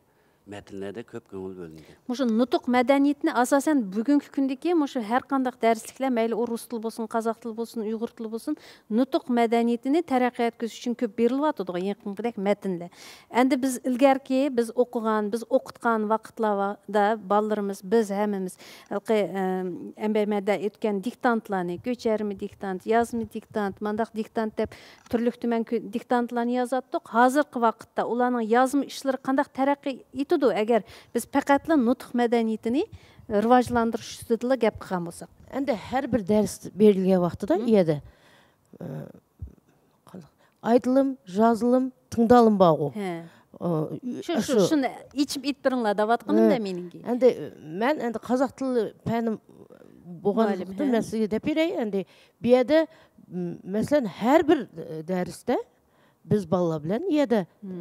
مەتنلەردە كۆپ كۆڭۈل بۆلۈنگەن. مۇشۇ نۇتۇق مەدەنىيىتىنى ئاساسەن بۈگۈنكى كۈندىكى مۇشۇ ھەر قانداق دەرسلىكلەر، مەيلى ئۇ رۇس تىلى بولسۇن، قازاق تىلى بولسۇن، ئۇيغۇر تىلى بولسۇن، نۇتۇق مەدەنىيىتىنى تەرەققىي ئەتكۈزۈش ئۈچۈن كۆپ بېرىلىۋاتىدىغۇ يېقىنقىدەك مەتنلەر. ئەمدى بىز ئىلگەرىكى، بىز ئوقۇغان، بىز ئوقۇتقان ۋاقىتلاردا بالىلىرىمىز، بىز ھەممىمىز ھېلىقى، ئەم، ئەمبەرمەدە ئۆتكەن دىكتانتلارنى، كۆچۈرمە دىكتانت، يازما دىكتانت، مانداق دىكتانت دەپ تۈرلۈك تۈمەن كۆ-، دىكتانتلارنى يازاتتۇق. ھازىرقى ۋاقىتتا ئۇلارنىڭ يازما ئىشلىرى قانداق تەرەققىي ئېتىدۇ، ئەگەر بىز پەقەتلا نۇتۇق مەدەنىيىتىنى راۋاجلاندۇرۇش ئۈستىدىلا گەپ قىلغان بولساق؟ ئەمدى ھەر بىر دەرس بېرىلگەن ۋاقتىدا ئۇ يەردە، ئە، قانداق، ئايتىلىم، يازىلىم، تىڭدالىم بارغۇ. ھە. ئۇ، شۇ، شۇ، شۇ. شۇنى ئېچىپ ئېيتىپ بېرىڭلار دەۋاتقىنىم ھە. دە مېنىڭكى. ئەمدى مەن ئەمدى قازاق تىلى پەنىم بولغانلىقتىن مۇئەللىم، ھە. مەن سىزگە دەپ بېرەي. ئەمدى بۇ يەردە، م، مەسىلەن، ھەر بىر، ئە، دەرستە بىز بالىلار بىلەن ئۇ يەردە، مم.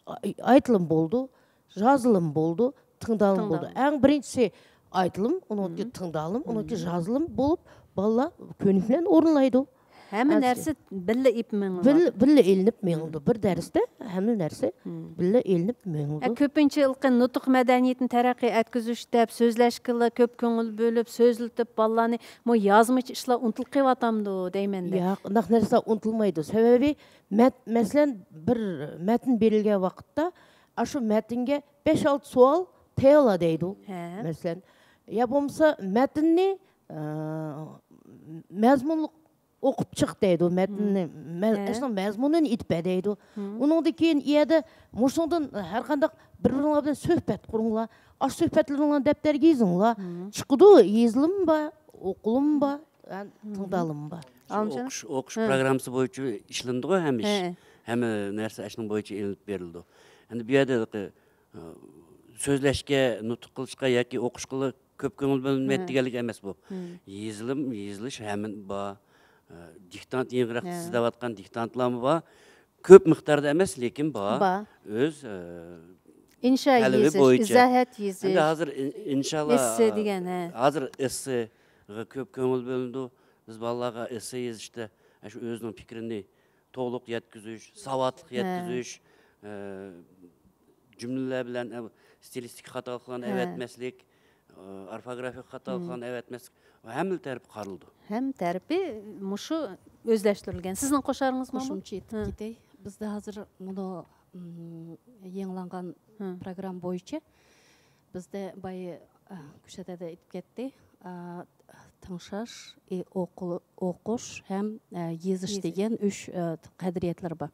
ئا، ئاي-، ئايتىلىم بولىدۇ، يازىلىم بولىدۇ، تىڭدالىم بولىدۇ. تىڭدالىم. ئەڭ بىرىنچىسى ئايتىلىم، ئۇنىڭدىن كېيىن مم. تىڭدالىم، ئۇنىڭدىن كېيىن مم. يازىلىم بولۇپ، بالىلار كۆنۈك بىلەن ئورۇنلايدۇ. ھەممە نەرسە بىللە ئېلىنىپ مېڭىلىدۇ. بىللە، بىللە ئېلىنىپ مېڭىلىدۇ. مم. بىر دەرستە ھەممە نەرسە مم. بىللە ئېلىنىپ مېڭىلىدۇ. ھە، كۆپىنچە ھېلىقى نۇتۇق مەدەنىيىتىنى تەرەققىي ئەتكۈزۈش دەپ سۆزلەشكىلا كۆپ كۆڭۈل بۆلۈپ، سۆزلىتىپ، بالىلارنى مۇ يازمىچە ئىشلار ئۇنتۇلۇپ قېلىۋاتامدۇ دەيمەن دە. ياق، ئۇنداق نەرسە ئۇنتۇلمايدۇ. سەۋەبى، مەت-، مەسىلەن، بىر مەتن بېرىلگەن ۋاقىتتا، ئاشۇ مەتنگە بەش-ئالتە سوئال تەييارلا دەيدۇ. ھە. مەسىلەن، يا بولمىسا مەتننى، ئە، مەزمۇنلۇق ئوقۇپ چىق دەيدۇ. مەتننى، مم. مە-، ھە. ئەسلىنىڭ مەزمۇنىنى ئېيتىپ بەر دەيدۇ. مم. ئۇنىڭدىن كېيىن ئۇ يەردە مۇشۇنىڭدىن ھەر قانداق بىر-بىرىڭلار بىلەن سۆھبەت قۇرۇڭلار. ئاشۇ سۆھبەتلىرىڭلارنى دەپتەرگە يېزىڭلار. مم. چىقىدۇ، يېزىلىمۇ بار، ئوقۇلۇمۇ بار، ھە، مم. تىڭدالىمۇ بار. شۇ ئالىمجان؟ ئوقۇش، ئوقۇش ھە. پروگراممىسى بويىچە ئىشلىنىدىغۇ ھەممە ئىش. ھە. ھەممە نەرسە ئاشۇنىڭ بويىچە ئېلىنىپ بېرىلىدۇ. ئەمدى بۇ يەردە ھېلىقى، ئە، سۆزلەشكە، نۇتۇق قىلىشقا ياكى ئوقۇشقىلا كۆپ كۆڭۈل بۆلۈنمەيدۇ ھە. دېگەنلىك ئەمەس بۇ. ھە. يېزىلىم، يېزىلىش ھەممە بار. ئە، دىكتانت يېڭىراق ھە. سىزىۋاتقان دىكتانتلارمۇ بار. كۆپ مىقداردا ئەمەس، لېكىن بار. بار. ئۆز، ئە، ئىنشا تەلىپى يېزىش، بويىچە. ئىزاھات يېزىش. ئەمدى ھازىر ئىن-، ئىنشاللا، ئېسسې دېگەن، ھە. ھازىر ئېسسېغا كۆپ كۆڭۈل بۆلۈنىدۇ. بىز بالىلارغا ئېسسې يېزىشتا، ئە، شۇ ئۆزىنىڭ پىكرىنى تولۇق يەتكۈزۈش، ساۋاتلىق ھە. يەتكۈزۈش، ئە، جۈملىلەر بىلەن، ئە، ستىلىستىكا خاتالىقلارنى ھە. ئەۋەتمەسلىك، ئە، ئورفوگرافىك خاتالىقلارنى ھىم. ئەۋەتمەسلىك، ھەممە تەرەپ قارىلىدۇ. ھەممە تەرىپى مۇشۇ ئۆزلەشتۈرۈلگەن. سىزنىڭ قوشارىڭىز بارمۇ؟ قوشۇمچە ئېيتىپ ھە. كېتەي. بىزدە ھازىر مۇنۇ، ئىم، يېڭىلانغان ھە. پروگرامما بويىچە بىزدە بايا، ئە، كۈشەدە ئېيتىپ كەتتى. ئە، تىڭشاش، ئى، ئوقۇ-، ئوقۇش ھەم، ئە، يېزىش يېزىش. دېگەن ئۈچ، ئە، قەدرىيەتلەر بار.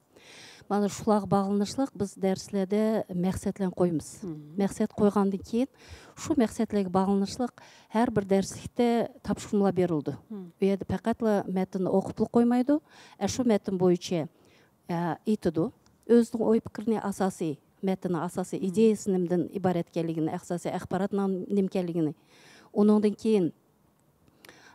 مانا شۇلارغا باغلىنىشلىق بىز دەرسلەردە مەقسەتلەرنى قويىمىز. مم. مەقسەت قويغاندىن كېيىن شۇ مەقسەتلەرگە باغلىنىشلىق ھەر بىر دەرسلىكتە تاپشۇرمىلار بېرىلىدۇ. مم. ئۇ يەردە پەقەتلا مەتننى ئوقۇپلا قويمايدۇ. ئە، شۇ مەتن بويىچە، ئە، ئېيتىدۇ. ئۆزىنىڭ ئوي پىكرىنى ئاساسىي، مەتننىڭ ئاساسىي مم. ئىدىيەسى نېمىدىن ئىبارەتكەنلىكىنى، ئاساسىي ئاخباراتنىڭ نېمىكەنلىكىنى. ئۇنىڭدىن كېيىن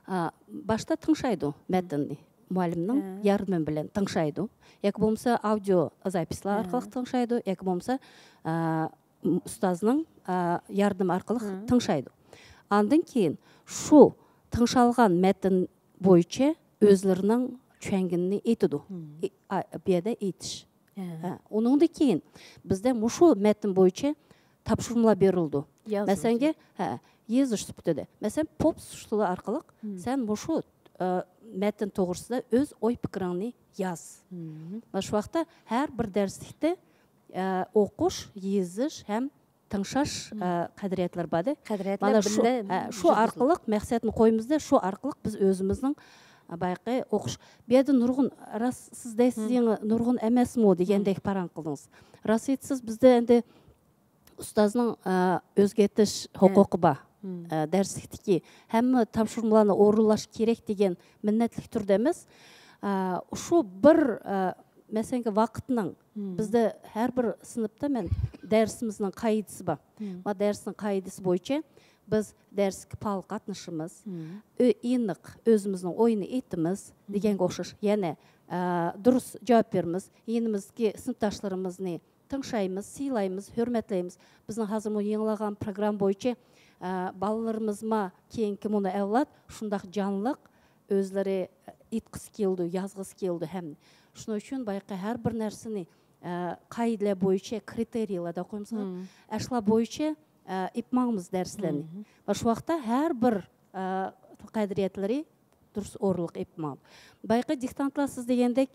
ئا، باشتا تىڭشايدۇ مەتننى. مۇئەللىمنىڭ ھە. ياردىمى بىلەن تىڭشايدۇ. ياكى بولمىسا ئاۋدىيو زاپىسلار ھە. ئارقىلىق تىڭشايدۇ، ياكى بولمىسا، ئا، ئۇستازنىڭ، ئا، ياردىمى ئارقىلىق ھە. تىڭشايدۇ. ئاندىن كېيىن شۇ تىڭشالغان مەتن بويىچە ئۆزلىرىنىڭ چۈشەنگىنىنى ئېيتىدۇ. ھىم. ئى-، ئا-، بۇ يەردە ئېيتىش. ھە. ھە، ئۇنىڭدىن كېيىن بىزدە مۇشۇ مەتن بويىچە تاپشۇرمىلار بېرىلىدۇ. يازغۇچى. مەسىلەنگە، ھە، يېزىش سۈپىتىدە. مەسىلەن، پوپ ئۇسۇلى ئارقىلىق مم. سەن مۇشۇ، ئە، مەتن توغرىسىدا ئۆز ئوي پىكرىڭنى ياز. مم. مانا شۇ ۋاقىتتا ھەر بىر دەرسلىكتە، ئە، ئوقۇش، يېزىش ھەم تىڭشاش، مم. ئە، قەدرىيەتلىرى بار-دە. قەدرىيەتلەر مانا شۇ، بىللە ھە، شۇ يۈرگۈزۈلىدۇ. ئارقىلىق مەقسەتنى قويىمىز-دە، شۇ ئارقىلىق بىز ئۆزىمىزنىڭ، ئە، بايىقى ئوقۇش. بۇ يەردە نۇرغۇن، راست سىز دەيسىز، مم. يېڭى نۇرغۇن ئەمەسمۇ دېگەندەك مم. پاراڭ قىلدىڭىز. راست ئېيتسىز، بىزدە ئەمدى ئۇستازنىڭ، ئە، ئۆزگەرتىش ھە. ھوقۇقى بار. مم. ئە، دەرسلىكتىكى ھەممە تاپشۇرمىلارنى ئورۇنلاش كېرەك دېگەن مىننەتلىك تۈردە ئەمەس. ئە، شۇ بىر، ئە، مەسىلەنگە ۋاقىتنىڭ مم. بىزدە ھەر بىر سىنىپتا مەن دەرسىمىزنىڭ قائىدىسى بار. مم. ما دەرسنىڭ قائىدىسى بويىچە بىز دەرسكە پائال قاتنىشىمىز. مم. ئۆ-، ئېنىق ئۆزىمىزنىڭ ئويىنى ئېيتىمىز مم. دېگەنگە ئوخشاش. يەنە، ئە، دۇرۇس جاۋاب بېرىمىز. يېنىمىزدىكى سىنىپداشلىرىمىزنى تىڭشايمىز، سىيلايمىز، ھۆرمەتلەيمىز. بىزنىڭ ھازىر مۇ يېڭىلانغان پروگرامما بويىچە، ئە، بالىلىرىمىزمۇ كېيىنكى مۇنۇ ئەۋلاد شۇنداق جانلىق، ئۆزلىرى ئېيتقۇسى كېلىدۇ، يازغۇسى كېلىدۇ ھەم. شۇنىڭ ئۈچۈن بايىقى ھەر بىر نەرسىنى ئە، قائىدىلەر بويىچە، كرىتېرىيلار دەپ قويىمىزغۇ، ئەشۇلار بويىچە، ئە، ئېلىپ ماڭىمىز دەرسلەرنى. ۋە شۇ ۋاقىتتا ھەر بىر، ئە، قەدرىيەتلىرى دۇرۇس ئورۇنلۇق ئېلىپ ماڭىدۇ. بايىقى دىكتانتلار سىز دېگەندەك،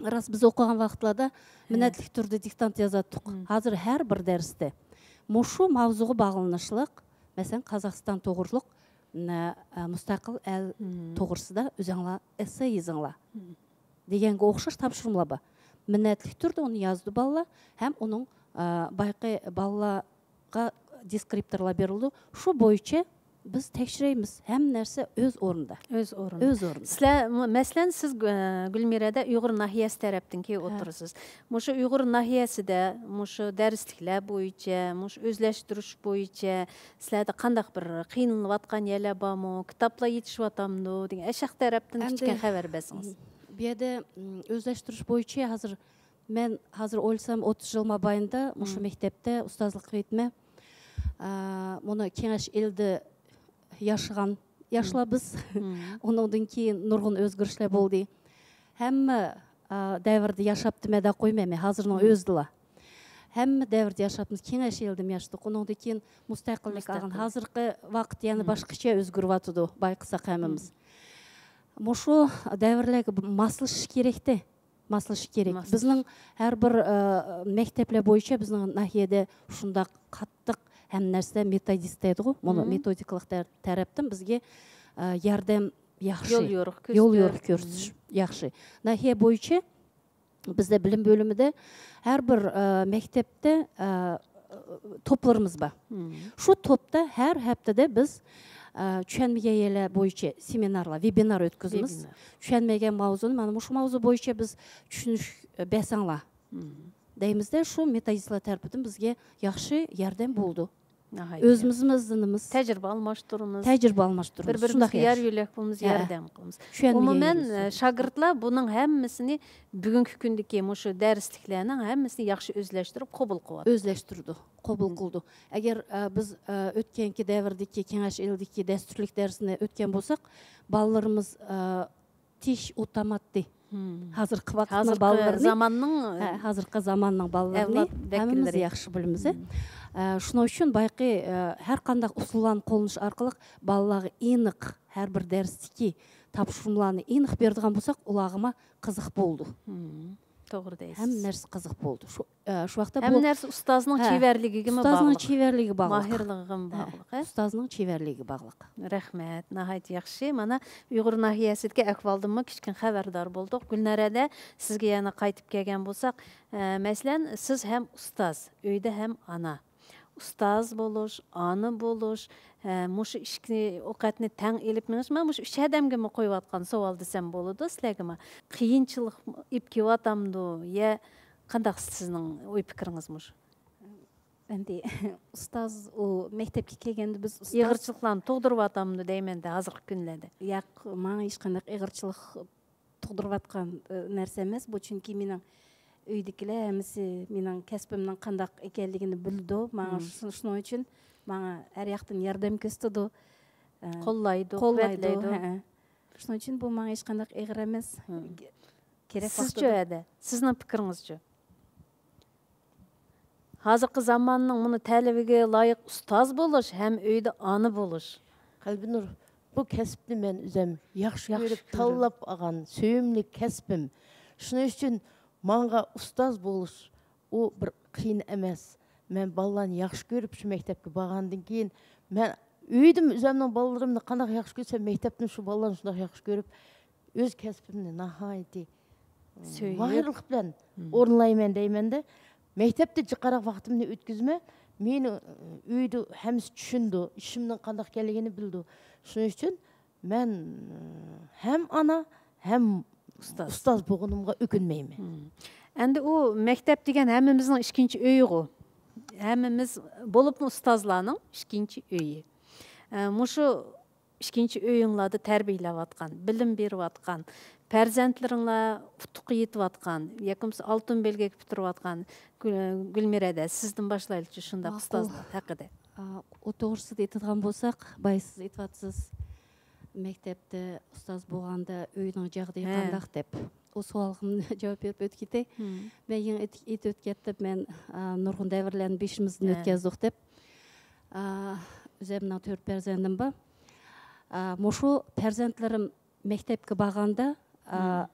راست، بىز ئوقۇغان ۋاقىتلاردا مىننەتلىك تۈردە دىكتانت يازاتتۇق. ھازىر ھەر بىر دەرستە مۇشۇ ماۋزۇغا باغلىنىشلىق، مەسىلەن، قازاقىستان توغرۇلۇق، نە-، ئە، مۇستەقىل ئەل توغرىسىدا ئۆزۈڭلار ئېسسېي يېزىڭلار دېگەنگە ئوخشاش تاپشۇرمىلار بار. مىننەتلىك تۈردە ئۇنى يازىدۇ بالىلار، ھەم ئۇنىڭ، ئە، بايىقى بالىلارغا دېسكرىپتورلار بېرىلىدۇ. شۇ بويىچە بىز تەكشۈرەيمىز، ھەممە نەرسە ئۆز ئورنىدا. ئۆز ئورنىدا. ئۆز ئورنىدا. سىلەر، م-، مەسىلەن، سىز، ئە، گۈلمىرەدە ئۇيغۇر ناھىيەسى تەرەپتىن كېلىپ ئولتۇرىسىز. مۇشۇ ئۇيغۇر ناھىيەسىدە مۇشۇ دەرسلىكلەر بويىچە، مۇشۇ ئۆزلەشتۈرۈش بويىچە سىلەردە قانداق بىر قىينىلىۋاتقان يەرلەر بارمۇ؟ كىتابلار يېتىشىۋاتامدۇ دېگەن ئەشەق تەرەپتىن ئەمدى كىچىككىنە خەۋەر بەرسىڭىز. بۇ يەردە، م، ئۆزلەشتۈرۈش بويىچە ھازىر مەن ھازىر ئويلىسام، ئوتتۇز يىل مابەينىدە مۇشۇ مەكتەپتە ئۇستازلىق قىلىۋېتىمەن. ئا، مۇنۇ كېڭەش ئېلىدە ياشىغان ياشلار بىز. ئۇنىڭدىن كېيىن نۇرغۇن ئۆزگىرىشلەر بولدى. ھەممە، ئا، دەۋردە ياشاپتىمەن دەپ قويمايمەن، ھازىرنىڭ ئۆزىدىلا. ھەممە دەۋردە ياشاپمىز، كېڭەش ئېلىدىمۇ ياشىدۇق. ئۇنىڭدىن كېيىن مۇستەقىللىك ئالغان. مۇستەقىل. ھازىرقى ۋاقىت يەنە باشقىچە ئۆزگىرىۋاتىدۇ، بايقىساق ھەممىمىز. مۇشۇ دەۋرلەرگە ماسلىشىش كېرەكتى. ماسلىشىش كېرەك. ماسلىشىش. بىزنىڭ ھەر بىر، ئە، مەكتەپلەر بويىچە بىزنىڭ ناھىيەدە شۇنداق قاتتىق ھەممە نەرسىدە مېتودىست دەيدىغۇ، مۇنۇ مېتودىكىلىق تەر-، تەرەپتىن بىزگە، ئە، ياردەم ياخشى. يول يورۇق يول كۆرسىتىش. يورۇق كۆرسىتىش ياخشى. ناھىيە بويىچە بىزدە بىلىم بۆلۈمىدە ھەر بىر، ئە، مەكتەپتە، ئە، توپلىرىمىز بار. شۇ توپتا ھەر ھەپتىدە بىز، ئە، چۈشەنمىگەن يەرلەر بويىچە سېمىنارلار، ۋېبىنار ئۆتكۈزىمىز. ۋېبىنار. چۈشەنمىگەن ماۋزۇنى، مانا مۇشۇ ماۋزۇ بويىچە بىز چۈشىنىش، ئە، بەرسەڭلار دەيمىزدە، شۇ مېتودىستلار تەرىپىدىن بىزگە ياخشى ياردەم بولىدۇ. ناھايىتى. ئۆزىمىزمۇ ئىزدىنىمىز. تەجرىبە ئالماشتۇرىمىز. تەجرىبە ئالماشتۇرىمىز. بىر-بىرىمىزگە يار يۆلەك بولىمىز، ھە، ياردەم قىلىمىز. چۈشەنمىگەن يەرلىرىمىز. ئومۇمەن، ئە، شاگىرتلار بۇنىڭ ھەممىسىنى، بۈگۈنكى كۈندىكى مۇشۇ دەرسلىكلەرنىڭ ھەممىسىنى ياخشى ئۆزلەشتۈرۈپ قوبۇل قىلىۋاتىدۇ. ئۆزلەشتۈرىدۇ، قوبۇل قىلىدۇ. ئەگەر، ئە، بىز، ئە، ئۆتكەنكى دەۋردىكى، كېڭەش ئېلىدىكى دەستۇرلۇق دەرسىنى ئۆتكەن بولساق، بالىلىرىمىز، ئە، تېش ئوتاماتتى. ھازىرقى ۋاقىتنىڭ بالىلىرىنى، زاماننىڭ، ھە، ھازىرقى زاماننىڭ بالىلىرىنى ئەۋلاد ھەممىمىز ۋەكىللىرى. ياخشى بىلىمىز. ئە، شۇنىڭ ئۈچۈن بايىقى، ئە، ھەر قانداق ئۇسۇللارنى قوللىنىش ئارقىلىق بالىلارغا ئېنىق ھەر بىر دەرستىكى تاپشۇرمىلارنى ئېنىق بېرىدىغان بولساق، ئۇلارغىمۇ قىزىق بولىدۇ. توغرا دەيسىز. ھەممە نەرسە قىزىق بولىدۇ. شۇ، ئە، شۇ ۋاقىتتا ھەممە بۇ نەرسە ئۇستازنىڭ، ھە، چېۋەرلىكىگىمۇ ئۇستازنىڭ باغلىق. چېۋەرلىكىگە باغلىق. ماھىرلىقىغىمۇ، ھە، باغلىق، ھە؟ ئۇستازنىڭ چېۋەرلىكىگە باغلىق. رەھمەت، ناھايىتى ياخشى. مانا ئۇيغۇر ناھىيەسىدىكى ئەھۋالدىنمۇ كىچىككىنە خەۋەردار بولدۇق. گۈلنارەدە، سىزگە يەنە قايتىپ كەلگەن بولساق، ئە، مەسىلەن، سىز ھەم ئۇستاز، ئۆيدە ھەم ئانا. ئۇستاز بولۇش، ئانا بولۇش، ھە، مۇشۇ ئىككى ئوقەتنى تەڭ ئېلىپ مېڭىش، مانا مۇشۇ ئۈچ ھەدەمگىمۇ قويۇۋاتقان سوئال دېسەم بولىدۇ سىلەرگىمۇ. قىيىنچىلىق ئېلىپ كېلىۋاتامدۇ يا قانداق سىزنىڭ ئوي پىكرىڭىز مۇشۇ؟ ئەمدى ئۇستاز ئۇ مەكتەپكە كەلگەندە بىز ئۇستاز ئېغىرچىلىقلارنى تۇغدۇرۇۋاتامدۇ دەيمەن-دە ھازىرقى كۈنلەردە. ياق، ماڭا ھېچقانداق ئېغىرچىلىق تۇغدۇرۇۋاتقان، ئە، نەرسە ئەمەس بۇ، چۈنكى مېنىڭ ئۆيدىكىلەر ھەممىسى مېنىڭ كەسپىمنىڭ قانداق ئىكەنلىكىنى بىلىدۇ. ماڭا شۇ-، شۇنىڭ ئۈچۈن ماڭا ھەر ياقتىن ياردەم كۆرسىتىدۇ. ئە، قوللايدۇ، قوللايدۇ، قۇۋۋەتلەيدۇ. ھەئە. شۇنىڭ ئۈچۈن بۇ ماڭا ھېچقانداق ئېغىر ئەمەس. كېرەك ۋاقتىدا. سىزچۇ ھەدە؟ سىزنىڭ پىكرىڭىزچۇ؟ ھازىرقى زاماننىڭ مۇنۇ تەلىپىگە لايىق ئۇستاز بولۇش ھەم ئۆيدە ئانا بولۇش. قەلبىنۇر، بۇ كەسىپنى مەن ئۆزۈم ياخشى ياخشى كۆرۈپ كۆرۈپ. تاللاپ ئالغان سۆيۈملۈك كەسپىم. شۇنىڭ ئۈچۈن ماڭا ئۇستاز بولۇش ئۇ بىر قىيىن ئەمەس. مەن بالىلارنى ياخشى كۆرۈپ شۇ مەكتەپكە بارغاندىن كېيىن، مەن ئۆيدىمۇ ئۆزۈمنىڭ بالىلىرىمنى قانداق ياخشى كۆرسەم، مەكتەپتىمۇ شۇ بالىلارنى شۇنداق ياخشى كۆرۈپ، ئۆز كەسپىمنى ناھايىتى سۆيۈپ. ماھىرلىق بىلەن ئورۇنلايمەن دەيمەن-دە. مەكتەپتە جىقراق ۋاقتىمنى ئۆتكۈزمەي، مېنى ئۆيدە ھەممىسى چۈشىنىدۇ، ئىشىمنىڭ قانداق ئىكەنلىكىنى بىلىدۇ. شۇنىڭ ئۈچۈن مەن ھەم ئانا، ھەم ئۇستاز. ئۇستاز بولغىنىمغا ئۆكۈنمەيمەن. ئەمدى ئۇ مەكتەپ دېگەن ھەممىمىزنىڭ ئىككىنچى ئۆيىغۇ. ھەممىمىز، بولۇپمۇ ئۇستازلارنىڭ ئىككىنچى ئۆيى. ئە، مۇشۇ ئىككىنچى ئۆيۈڭلاردا تەربىيەلەۋاتقان، بىلىم بېرىۋاتقان پەرزەنتلىرىڭلار ئۇتۇققا يېتىۋاتقان ياكى بولمىسا ئالتۇن بەلگىگە پۈتتۈرۈۋاتقان گۈ-، گۈلمىرەدە، سىزدىن باشلايلىچۇ شۇنداق ماقۇل. ئۇستازلار ھەققىدە. ئا، ئۇ توغرىسىدا ئېيتىدىغان بولساق، بايا سىز ئېيتىۋاتىسىز، مەكتەپتە ئۇستاز بولغاندا ئۆينىڭ جاغدىيى ھە. قانداق دەپ، ئۇ سوئالغا جاۋاب بېرىپ ئۆتۈپ كېتەي. مم. مەن يېڭى ئېيت-، ئېيتىپ ئۆتۈپ كەتتىم، مەن، ئا، نۇرغۇن دەۋرلەرنى بېشىمىزدىن ھە. ئۆتكەزدۇق دەپ. ئا، ئۆزۈمنىڭ تۆت پەرزەنتىم بار. ئا، مۇشۇ پەرزەنتلىرىم مەكتەپكە بارغاندا، ئا، مم.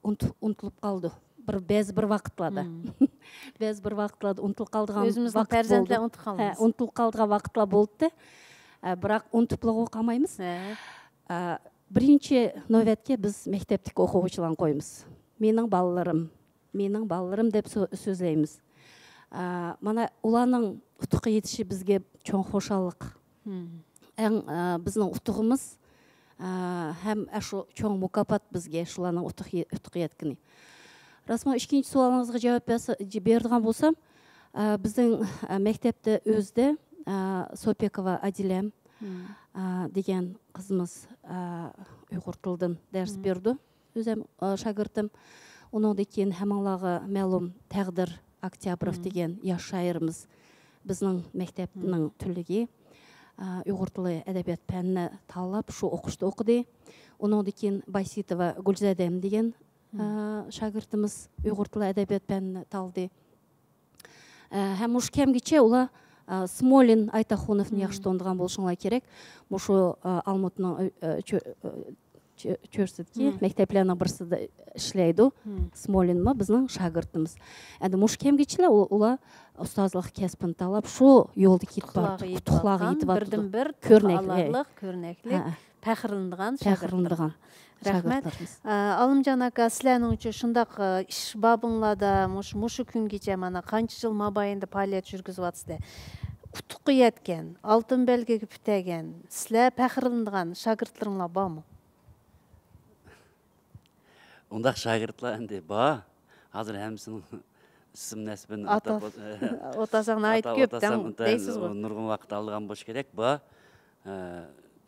ئۇنتۇ-، ئۇنتۇلۇپ قالىدۇ. بىر، بەزى بىر ۋاقىتلاردا. مم. بەزى بىر ۋاقىتلاردا ئۇنتۇلۇپ قالىدىغان ئۆزىمىزنىڭ ۋاقىت پەرزەنتلەرنى بولدى. ئۇنتۇپ ھە، قالىمىز. ئۇنتۇلۇپ قالىدىغان ۋاقىتلار بولدى. ئە، بىراق ئۇنتۇپلا قالمايمىز. ھە. ئە، بىرىنچى نۆۋەتكە بىز مەكتەپتىكى ئوقۇغۇچىلارنى قويىمىز. مېنىڭ بالىلىرىم، مېنىڭ بالىلىرىم دەپ سۆ-، سۆزلەيمىز. ئە، مانا ئۇلارنىڭ ئۇتۇققا يېتىشى بىزگە چوڭ خۇشاللىق. مم. ئەڭ، ئە، بىزنىڭ ئۇتۇقىمىز، ئە، ھەم ئاشۇ چوڭ مۇكاپات بىزگە شۇلارنىڭ ئۇتۇق يە-، ئۇتۇققا يەتكىنى. راستمۇ، ئىككىنچى سوئالىڭىزغا جاۋاب بەرسە-، ج-، بېرىدىغان بولسام، ئە، بىزنىڭ، ئە، مەكتەپتە ئۆزىدە، ئە، سوپېكوۋا ئادىلەم، مم. ئە، دېگەن قىزىمىز، ئە، ئۇيغۇر تىلىدىن دەرس مم. بېرىدۇ. ئۆزۈم، ئە، شاگىرتىم. ئۇنىڭدىن كېيىن ھەممىڭلارغا مەلۇم تەقدىر ئاكتيابروف مم. دېگەن ياش شائىرىمىز بىزنىڭ مەكتەپنىڭ مم. تۈرلۈكى، ئە، ئۇيغۇر تىلى ئەدەبىيات پەنىنى تاللاپ، شۇ ئوقۇشتا ئوقۇدى. ئۇنىڭدىن كېيىن بايسېيتوۋا گۈلزەدەم دېگەن، مم. ئە، شاگىرتىمىز ئۇيغۇر تىلى ئەدەبىيات پەنىنى تاللىدى. ئە، ھەم مۇشۇ كەمگىچە ئۇلار، ئە، سمولىن ئايتاخۇنوفنى مم. ياخشى تونۇيدىغان بولۇشۇڭلار كېرەك. مۇشۇ، ئە، ئالمۇتنىڭ، ئە، چۆ-، ئە، چۆ-، چۆرىسىدىكى مم. مەكتەپلەرنىڭ بىرسىدە ئىشلەيدۇ. مم. سمولىنمۇ بىزنىڭ شاگىرتىمىز. ئەندى مۇشۇ كەمگىچىلا ئۇ-، ئۇلار ئۇستازلىق كەسپىنى تاللاپ، شۇ يولدا كېتىپ ئۇتۇقلارغا بارىدۇ. يېتىۋاتقان، ئۇتۇقلارغا يېتىۋاتىدۇ. بىردىن بىر تۈپكە كۆرنەكلىك. ئالاھلىق، كۆرنەكلىك، ھە. پەخىرلىنىدىغان شاگىرتلار. پەخىرلىنىدىغان رەھمەت. شاگىرتلىرىمىز. ئە، ئالىمجان ئاكا، سىلەرنىڭچۇ شۇنداق، ئە، ئىش بابىڭلاردا مۇش-، مۇشۇ كۈنگىچە مانا قانچە يىل مابەينىدە پائالىيەت يۈرگۈزۈۋاتىسىلەر؟ ئۇتۇققا يەتكەن، ئالتۇن بەلگىگە پۈتەگەن، سىلەر پەخىرلىنىدىغان شاگىرتلىرىڭلار بارمۇ؟ ئۇنداق شاگىرتلار ئەمدى بار. ھازىر ھەممىسىنىڭ ئىسىم نەسىبىنى ئاتا-، ئاتاپ ئوت-، ئاتىساڭ ناھايىتى ئاتاپ كۆپ ئاتىسام دەڭ-، ئۇنتايىن دەيسىزغۇ. نۇرغۇن ۋاقىت ئالىدىغان بولۇشى كېرەك. بار. ئە،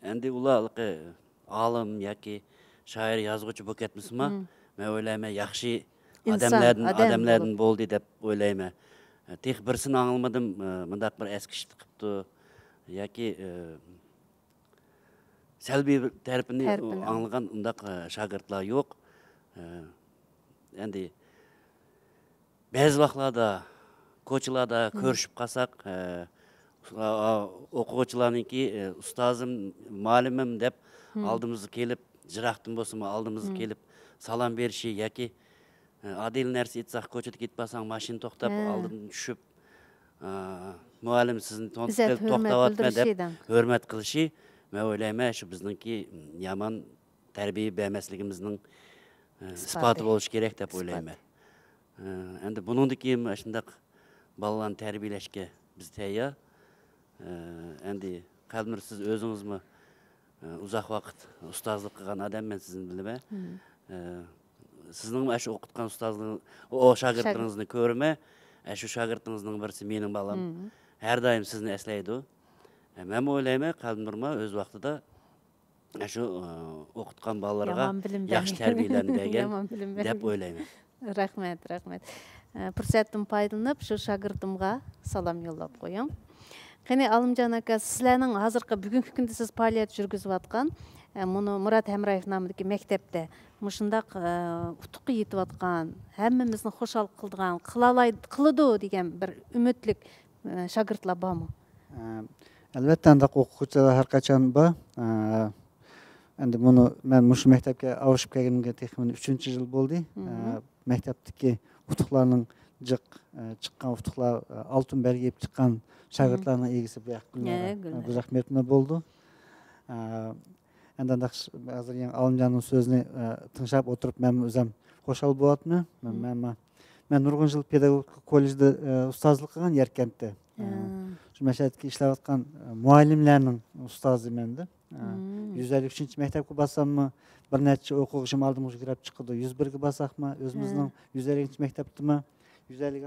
ئەمدى ئۇلار ھېلىقى ئالىم ياكى شائىر، يازغۇچى بولۇپ كەتمىسىمۇ، مم. مەن ئويلايمەن، ياخشى ئىنسان، ئادەملەردىن، ئادەم ئادەملەردىن بولۇپ. بولدى دەپ ئويلايمەن. تېخى بىرسىنى ئاڭلىمىدىم، مۇنداق بىر ئەسكىشىت قىپتۇ ياكى، سەلبىي بىر تەرىپىنى تەرىپىنى. ئاڭلىغان ئۇنداق، شاگىرتلار يوق. ئەمدى بەزى ۋاقىتلاردا كوچىلاردا مم. كۆرۈشۈپ قالساق، ئە، ئا-، ئا-، ئوقۇغۇچىلارنىڭكى، ئە، ئۇستازىم، مۇئەللىمىم دەپ مم. ئالدىمىزغا كېلىپ، يىراقتىن بولسىمۇ ئالدىمىزغا مم. كېلىپ سالام بېرىشى ياكى، ئە، ئاددىيلا نەرسە ئېيتساق، كوچىدا كېتىپ بارساڭ، ماشىنا توختاپ، ھە. ئالدىدىن چۈشۈپ، ئە، مۇئەللىم سىزنى تونۇپ ئىززەت، كېلىپ ھۆرمەت توختاۋاتىمەن دەپ بىلدۈرۈشى دەڭ. ھۆرمەت قىلىشى، مەن ئويلايمەن، شۇ بىزنىڭكى يامان تەربىيە بەرمەسلىكىمىزنىڭ، ئە، ئىسپاتى. ئىسپاتى بولۇشى كېرەك دەپ ئىسپات. ئويلايمەن. ئە، ئەمدى بۇنىڭدىن كېيىن مۇشۇنداق بالىلارنى تەربىيەلەشكە بىز تەييار. ئە، ئەمدى قەلبىنۇر، سىز ئۆزىڭىزمۇ، ئە، ئۇزاق ۋاقىت ئۇستازلىق قىلغان ئادەم، مەن سىزنى بىلىمەن. مم. ئە، سىزنىڭمۇ ئاشۇ ئوقۇتقان ئۇستازلىرىڭ-، ئۇ، ئۇ شاگىرتلىرىڭىزنى كۆرىمەن. ئاشۇ شاگىرتىڭىزنىڭ بىرسى مېنىڭ بالام. مم. ھەر دائىم سىزنى ئەسلەيدۇ. ئە، مەنمۇ ئويلايمەن، قەلبىنۇرمۇ ئۆز ۋاقتىدا شۇ، ئە، ئوقۇتقان بالىلارغا يامان بىلىم ياخشى بەرگەن. تەربىيەلەرنى بەرگەن يامان بىلىم دەپ بەرگەن. ئويلايمەن. رەھمەت، رەھمەت. ئە، پۇرسەتتىن پايدىلىنىپ، شۇ شاگىرتىمغا سالام يوللاپ قويۇڭ. قېنى، ئالىمجان ئاكا، سىلەرنىڭ ھازىرقى، بۈگۈنكى كۈندە سىز پائالىيەت يۈرگۈزۈۋاتقان، ئە، مۇنۇ مۇرات ھەمرايېف نامىدىكى مەكتەپتە مۇشۇنداق، ئە، ئۇتۇققا يېتىۋاتقان، ھەممىمىزنى خۇشال قىلىدىغان، قىلالاي-، قىلىدۇ دېگەن بىر ئۈمىدلىك ئە، شاگىرتلار بارمۇ؟ ئە، ئەلۋەتتە، ئانداق ئوقۇغۇچىلار ھەر قاچان بار. ئە، ئەمدى مۇنۇ، مەن مۇشۇ مەكتەپكە ئاۋۇشۇپ كەلگىنىمگە تېخى مانا ئۈچىنچى يىل بولدى. ئە، مم. مەكتەپتىكى ئۇتۇقلارنىڭ جىق، ئە، چىققان ئۇتۇقلار، ئە، ئالتۇن بەلگە ئېلىپ چىققان مم. شاگىرتلارنىڭ ئىگىسى بۇ ياققا ھە، كۈنلەردە، ئە، گۈلنار. گۈلرەھمەت بولدى. ئە، ئەمدى ئانداق ش-، ھازىر يېڭى ئالىمجاننىڭ سۆزىنى، ئە، تىڭشاپ ئولتۇرۇپ، مەنمۇ ئۆزۈم خۇشال بولۇۋاتىمەن. مەن، مم. مەن، مەن نۇرغۇن يىل پېداگوگىكا كوللېجدا، ئە، ئۇستازلىق قىلغان ياركەنتتە. ئە، ھە. شۇ مەشەدىكى ئىشلەۋاتقان، ئە، مۇئەللىملەرنىڭ ئۇستازى مەندە. ئە، مم. يۈز ئەللىك ئۈچىنچى مەكتەپكە بارساممۇ، بىر نەچچە ئوقۇغۇچىم ئالدىمغا يۈگۈرۈپ چىقىدۇ. يۈز بىرگە بارساقمۇ، ئۆزىمىزنىڭ ھە. يۈز ئەللىكىنچى مەكتەپتىمۇ، يۈز ئەللىك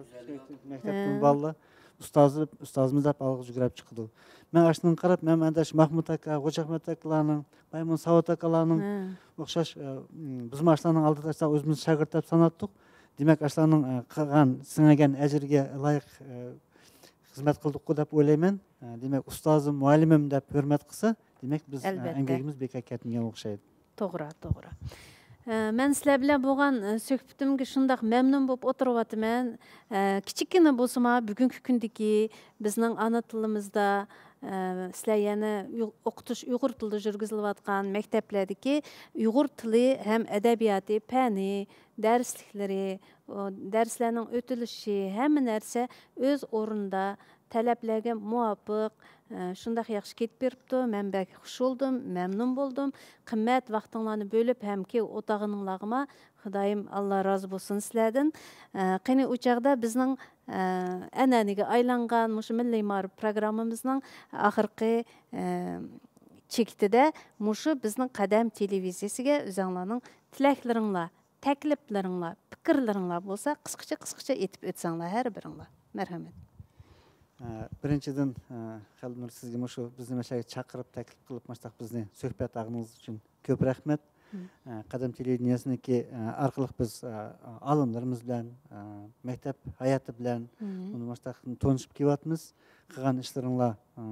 مەكتەپتىمۇ ھە. بالىلار ئۇستازى، ئۇستازىمىز دەپ ئالغا يۈگۈرۈپ چىقىدۇ. مەن ئاشۇنىڭغا قاراپ، مەن ئەندىش ماھمۇت ئاكا، غوجا ئەخمەت ئاكىلارنىڭ، مەيمۇن ساۋۇت ئاكىلارنىڭ ھە. ئوخشاش، ئە، بىزمۇ ئاشۇلارنىڭ ئالدىدا ئۆزىمىزنى شاگىرت دەپ ساناتتۇق. دېمەك، ئاشۇلارنىڭ، ئە، قىلغان، سىڭگەن ئەجرىگە لايىق، ئە، خىزمەت قىلدۇققۇ دەپ ئويلايمەن. ئە، دېمەك، ئۇستازىم، مۇئەللىمىم دەپ ھۆرمەت قىلسا، دېمەك، بىز، ئە، ئەلۋەتتە. ئەمگىكىمىز بىكار كەتمىگەن ئوخشايدۇ. توغرا، توغرا. ئە، مەن سىلەر بىلەن بولغان، ئە، سۆھبىتىمگە شۇنداق مەمنۇن بولۇپ ئولتۇرۇۋاتىمەن. ئە، كىچىككىنە بولسىمۇ، بۈگۈنكى كۈندىكى بىزنىڭ ئانا تىلىمىزدا، ئە، سىلەر يەنە ئۇيغ-، ئوقۇتۇش ئۇيغۇر تىلىدا يۈرگۈزۈلۈۋاتقان مەكتەپلەردىكى ئۇيغۇر تىلى ھەم ئەدەبىياتى پەنى دەرسلىكلىرى، ئۇ دەرسلەرنىڭ ئۆتۈلۈشى، ھەممە نەرسە ئۆز ئورنىدا، تەلەپلەرگە مۇۋاپىق، ئە، شۇنداق ياخشى كېتىپ بېرىپتۇ. مەن بەك خۇش بولدۇم، مەمنۇن بولدۇم. قىممەت ۋاقتىڭلارنى بۆلۈپ ھەم كېلىپ ئولتۇرغىنىڭلارغىمۇ خۇدايىم ئاللا رازى بولسۇن سىلەردىن. ئە، قېنى، ئۇ چاغدا بىزنىڭ، ئە، ئەنئەنىگە ئايلانغان مۇشۇ مىللىي مائارىپ پروگراممىمىزنىڭ ئاخىرقى، ئە، چېكىتىدە مۇشۇ بىزنىڭ قەدەم تېلېۋىزىيەسىگە ئۆزۈڭلارنىڭ تىلەكلىرىڭلار، تەكلىپلىرىڭلار، پىكىرلىرىڭلار بولسا، قىسقىچە، قىسقىچە ئېيتىپ ئۆتسەڭلار ھەر بىرىڭلار. مەرھەمەت. ئە، بىرىنچىدىن، ئە، قەلبىنۇر، سىزگە مۇشۇ بىزنى مەشەگە چاقىرىپ، تەكلىپ قىلىپ، مۇشۇنداق بىزنى سۆھبەت ئالغىنىڭىز ئۈچۈن كۆپ رەھمەت. مم. ئە، قەدەم تېلېۋىدېنىيەسىنىڭكى، ئە، ئارقىلىق بىز، ئە، ئالىملىرىمىز بىلەن، ئە، مەكتەپ ھاياتى بىلەن، مم، مۇنداق تونۇشۇپ كېلىۋاتىمىز. قىلغان ئىشلىرىڭلار، ئە،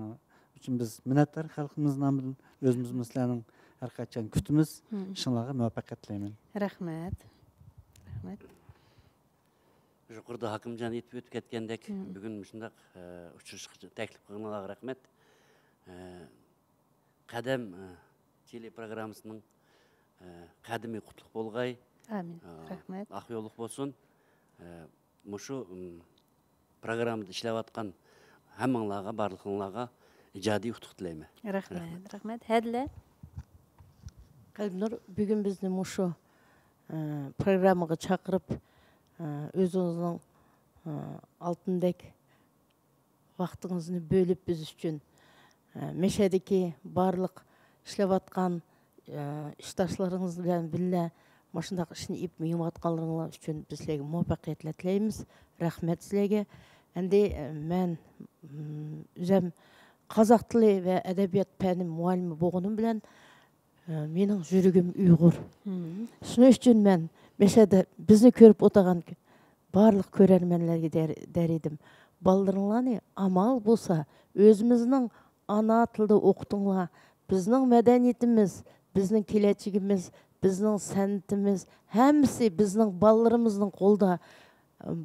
ئۈچۈن بىز مىننەتدار خەلقىمىز نامىدىن. ئۆزىمىزمۇ سىلەرنىڭ ھەر قاچان كۈتىمىز. مم. ئىشىڭلارغا مۇۋەپپەقىيەت تىلەيمەن. رەھمەت. رەھمەت. يۇقىرىدا ھاكىمجان ئېيتىپ ئۆتۈپ كەتكەندەك، مم، بۈگۈن مۇشۇنداق، ئە، ئۇچرىشىشقا تەكلىپ قىلغىنىڭلارغا رەھمەت. ئە، قەدەم، ئە، تېلېپروگراممىسىنىڭ، ئە، قەدىمى قۇتلۇق بولغاي. ئامىن. ئە، رەھمەت. ئاق يوللۇق بولسۇن. ئە، مۇشۇ، ئىم، پروگراممىدا ئىشلەۋاتقان ھەممىڭلارغا، بارلىقىڭلارغا ئىجادىي ئۇتۇق تىلەيمەن. رەھمەت، رەھمەت. رەھمەت. ھەدىلە؟ قەلبىنۇر، بۈگۈن بىزنى مۇشۇ، ئە، پروگراممىغا چاقىرىپ، ئە، ئۆزىڭىزنىڭ، ئە، ئالتۇندەك ۋاقتىڭىزنى بۆلۈپ بىز ئۈچۈن، ئە، مەشەدىكى بارلىق ئىشلەۋاتقان، ئە، ئىشداشلىرىڭىز بىلەن بىللە مۇشۇنداق ئىشنى ئېلىپ مېڭىۋاتقانلىرىڭلار ئۈچۈن بىز سىلەرگە مۇۋەپپەقىيەتلەر تىلەيمىز. رەھمەت سىلەرگە. ئەمدى، ئە، مەن، ئىم، ئۆزۈم قازاق تىلى ۋە ئەدەبىيات پەنى مۇئەللىمى بولغىنىم بىلەن، ئە، مېنىڭ يۈرىكىم ئۇيغۇر. مم. شۇنىڭ ئۈچۈن مەن مەشەدە بىزنى كۆرۈپ ئولتۇرغان بارلىق كۆرەرمەنلەرگە دەر-، دەر ئىدىم. بالىلىرىڭلارنى ئامال بولسا ئۆزىمىزنىڭ ئانا تىلىدا ئوقۇتۇڭلار. بىزنىڭ مەدەنىيىتىمىز، بىزنىڭ كېلەچىكىمىز، بىزنىڭ سەنئىتىمىز، ھەممىسى بىزنىڭ بالىلىرىمىزنىڭ قولىدا.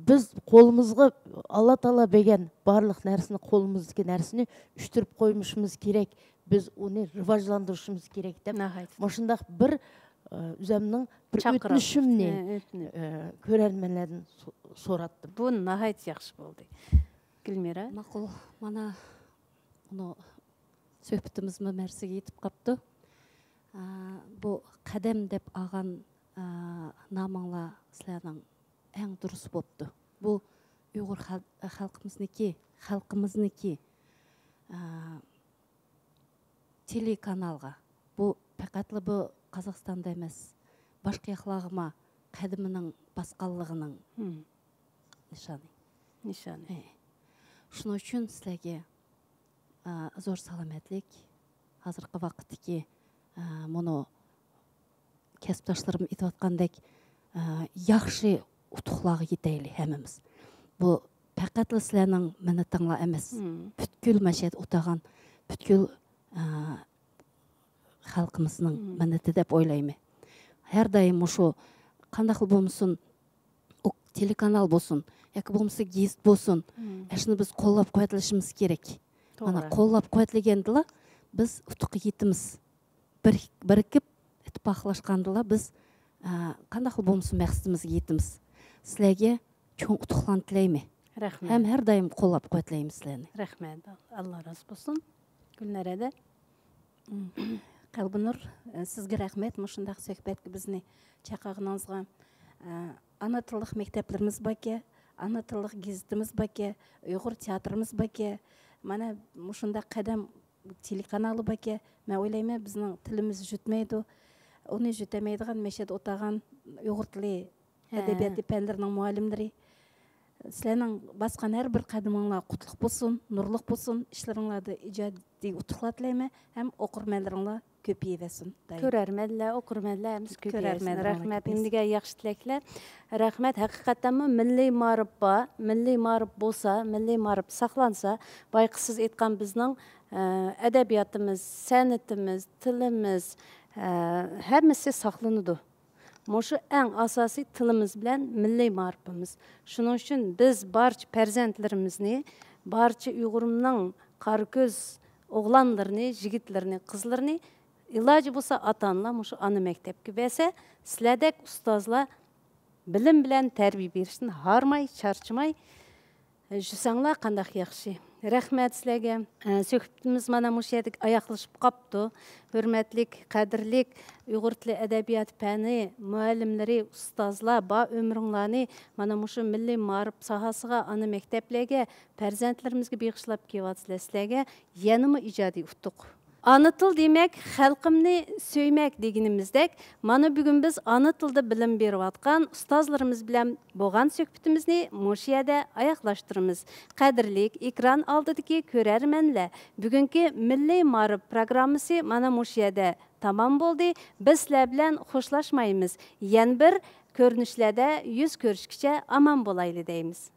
بىز قولىمىزغا، ئاللا تائالا بەرگەن بارلىق نەرسىنى، قولىمىزدىكى نەرسىنى ئۆستۈرۈپ قويمىشىمىز كېرەك. بىز ئۇنى راۋاجلاندۇرۇشىمىز كېرەك دەپ، ناھايىتى، مۇشۇنداق بىر، ئە، ئۆزۈمنىڭ بىر چاقىرىق، ئۆتۈنۈشۈمنى، ئە، ئۆتۈنۈپ، ئە، كۆرەرمەنلەردىن سو-، سوراتتىم. بۇ ناھايىتى ياخشى بولدى. گۈلمىرا؟ ماقۇل. مانا، ئۇنى سۆھبىتىمىزمۇ مەرىسىگە يېتىپ قاپتۇ. ئا، بۇ قەدەم دەپ ئالغان، ئا، نامىڭلار سىلەرنىڭ ئەڭ دۇرۇسى بوپتۇ. بۇ ئۇيغۇر خەل-، خەلقىمىزنىڭكى، خەلقىمىزنىڭكى، ئا، تېلېكانالغا، بۇ پەقەتلا بۇ قازاقىستاندا ئەمەس، باشقا ياقلارغىمۇ قەدىمىنىڭ باسقانلىقىنىڭ، مم، نىشانى. نىشانى. ئە. شۇنىڭ ئۈچۈن سىلەرگە، ئا، زور سالامەتلىك. ھازىرقى ۋاقىتتىكى، ئا، مۇنۇ كەسىپداشلىرىم ئېيتىۋاتقاندەك، ئە، ياخشى ئۇتۇقلارغا يېتەيلى ھەممىمىز. بۇ پەقەتلا سىلەرنىڭ مىننىتىڭلار ئەمەس. مم. پۈتكۈل مەشەدە ئولتۇرغان پۈتكۈل، ئە، خەلقىمىزنىڭ، مم، مىننىتى دەپ ئويلايمەن. ھەر دائىم مۇشۇ قانداقلا بولمىسۇن، ئۇ تېلېكانال بولسۇن ياكى بولمىسا گېزىت بولسۇن، مم، ئەشۇنى بىز قوللاپ قۇۋۋەتلىشىمىز كېرەك. توغرا. مانا، قوللاپ قۇۋۋەتلىگەندىلا بىز ئۇتۇققا يېتىمىز. بىر-، بىرىكىپ، ئىتتىپاقلاشقاندىلا بىز، ئە، قانداقلا بولمىسۇن مەقسىتىمىزگە يېتىمىز. سىلەرگە چوڭ ئۇتۇقلارنى تىلەيمەن. رەھمەت. ھەم ھەر دائىم قوللاپ قۇۋۋەتلەيمىز سىلەرنى. رەھمەت. ئاللا رازى بولسۇن. گۈلنارەدە. قەلبىنۇر، سىزگە رەھمەت مۇشۇنداق سۆھبەتكە بىزنى چاقىرغىنىڭىزغا. ئانا تىللىق مەكتەپلىرىمىز باركەن، ئانا تىللىق گېزىتىمىز باركەن، ئۇيغۇر تىياتىرىمىز باركەن. مانا مۇشۇنداق قەدەم تېلېكانالى باركەن، مەن ئويلايمەن، بىزنىڭ تىلىمىز يۈتمەيدۇ. ئۇنى يۈتەلمەيدىغان مەشەدە ئولتۇرغان ئۇيغۇر تىلى، ھە، ئەدەبىياتى پەنلىرىنىڭ مۇئەللىملىرى، سىلەرنىڭ باسقان ھەر بىر قەدىمىڭلار قۇتلۇق بولسۇن، نۇرلۇق بولسۇن، ئىشلىرىڭلاردا ئىجادىي ئۇتۇقلار تىلەيمەن ھەم ئوقۇرمەنلىرىڭلار كۆپىيىۋەرسۇن دائىم. كۆرەرمەنلەر، ئوقۇرمەنلەر ھەممىسى كۆپىيەرسۇن. كۆرەرمەنلەر رەھمەت، كۆپەيسۇن. نېمىدېگەن ياخشى تىلەكلەر. رەھمەت، ھەقىقەتەنمۇ مىللىي مائارىپ بار. مىللىي مائارىپ بولسا، مىللىي مائارىپ ساقلانسا، بايىقى سىز ئېيتقان بىزنىڭ ئە، ئەدەبىياتىمىز، سەنئىتىمىز، تىلىمىز، ئە، ھەممىسى ساقلىنىدۇ. مۇشۇ ئەڭ ئاساسىي تىلىمىز بىلەن مىللىي مائارىپىمىز. شۇنىڭ ئۈچۈن بىز بارچە پەرزەنتلىرىمىزنى، بارچە ئۇيغۇرۇمنىڭ قارا كۆز ئوغلانلىرىنى، يىگىتلىرىنى، قىزلىرىنى ئىلاجى بولسا ئاتا-ئانىلار مۇشۇ ئانا مەكتەپكە بەرسە، سىلەردەك ئۇستازلار بىلىم بىلەن تەربىيە بېرىشتىن ھارماي، چارچىماي، ئە، يۈرسەڭلار قانداق ياخشى. رەھمەت سىلەرگە. ئە، سۆھبىتىمىز مانا مۇشۇ يەردە ئاياغلىشىپ قاپتۇ. ھۆرمەتلىك، قەدىرلىك ئۇيغۇر تىلى ئەدەبىياتى پەنى مۇئەللىملىرى، ئۇستازلار، بار ئۆمرۈڭلارنى مانا مۇشۇ مىللىي مائارىپ ساھەسىگە، ئانا مەكتەپلەرگە، پەرزەنتلىرىمىزگە بېغىشلاپ كېلىۋاتىسىلەر. سىلەرگە يەنىمۇ ئىجادىي ئۇتۇق. ئانا تىل دېمەك، خەلقىمنى سۆيمەك دېگىنىمىزدەك، مانا بۈگۈن بىز ئانا تىلدا بىلىم بېرىۋاتقان ئۇستازلىرىمىز بىلەن بولغان سۆھبىتىمىزنى مۇشۇ يەردە ئاياغلاشتۇرىمىز. قەدىرلىك ئېكران ئالدىدىكى كۆرەرمەنلەر، بۈگۈنكى مىللىي مائارىپ پروگراممىسى مانا مۇشۇ يەردە تامام بولدى. بىز سىلەر بىلەن خوشلاشمايمىز. يەنە بىر كۆرۈنۈشلەردە يۈز كۆرۈشكىچە ئامان بولايلى دەيمىز.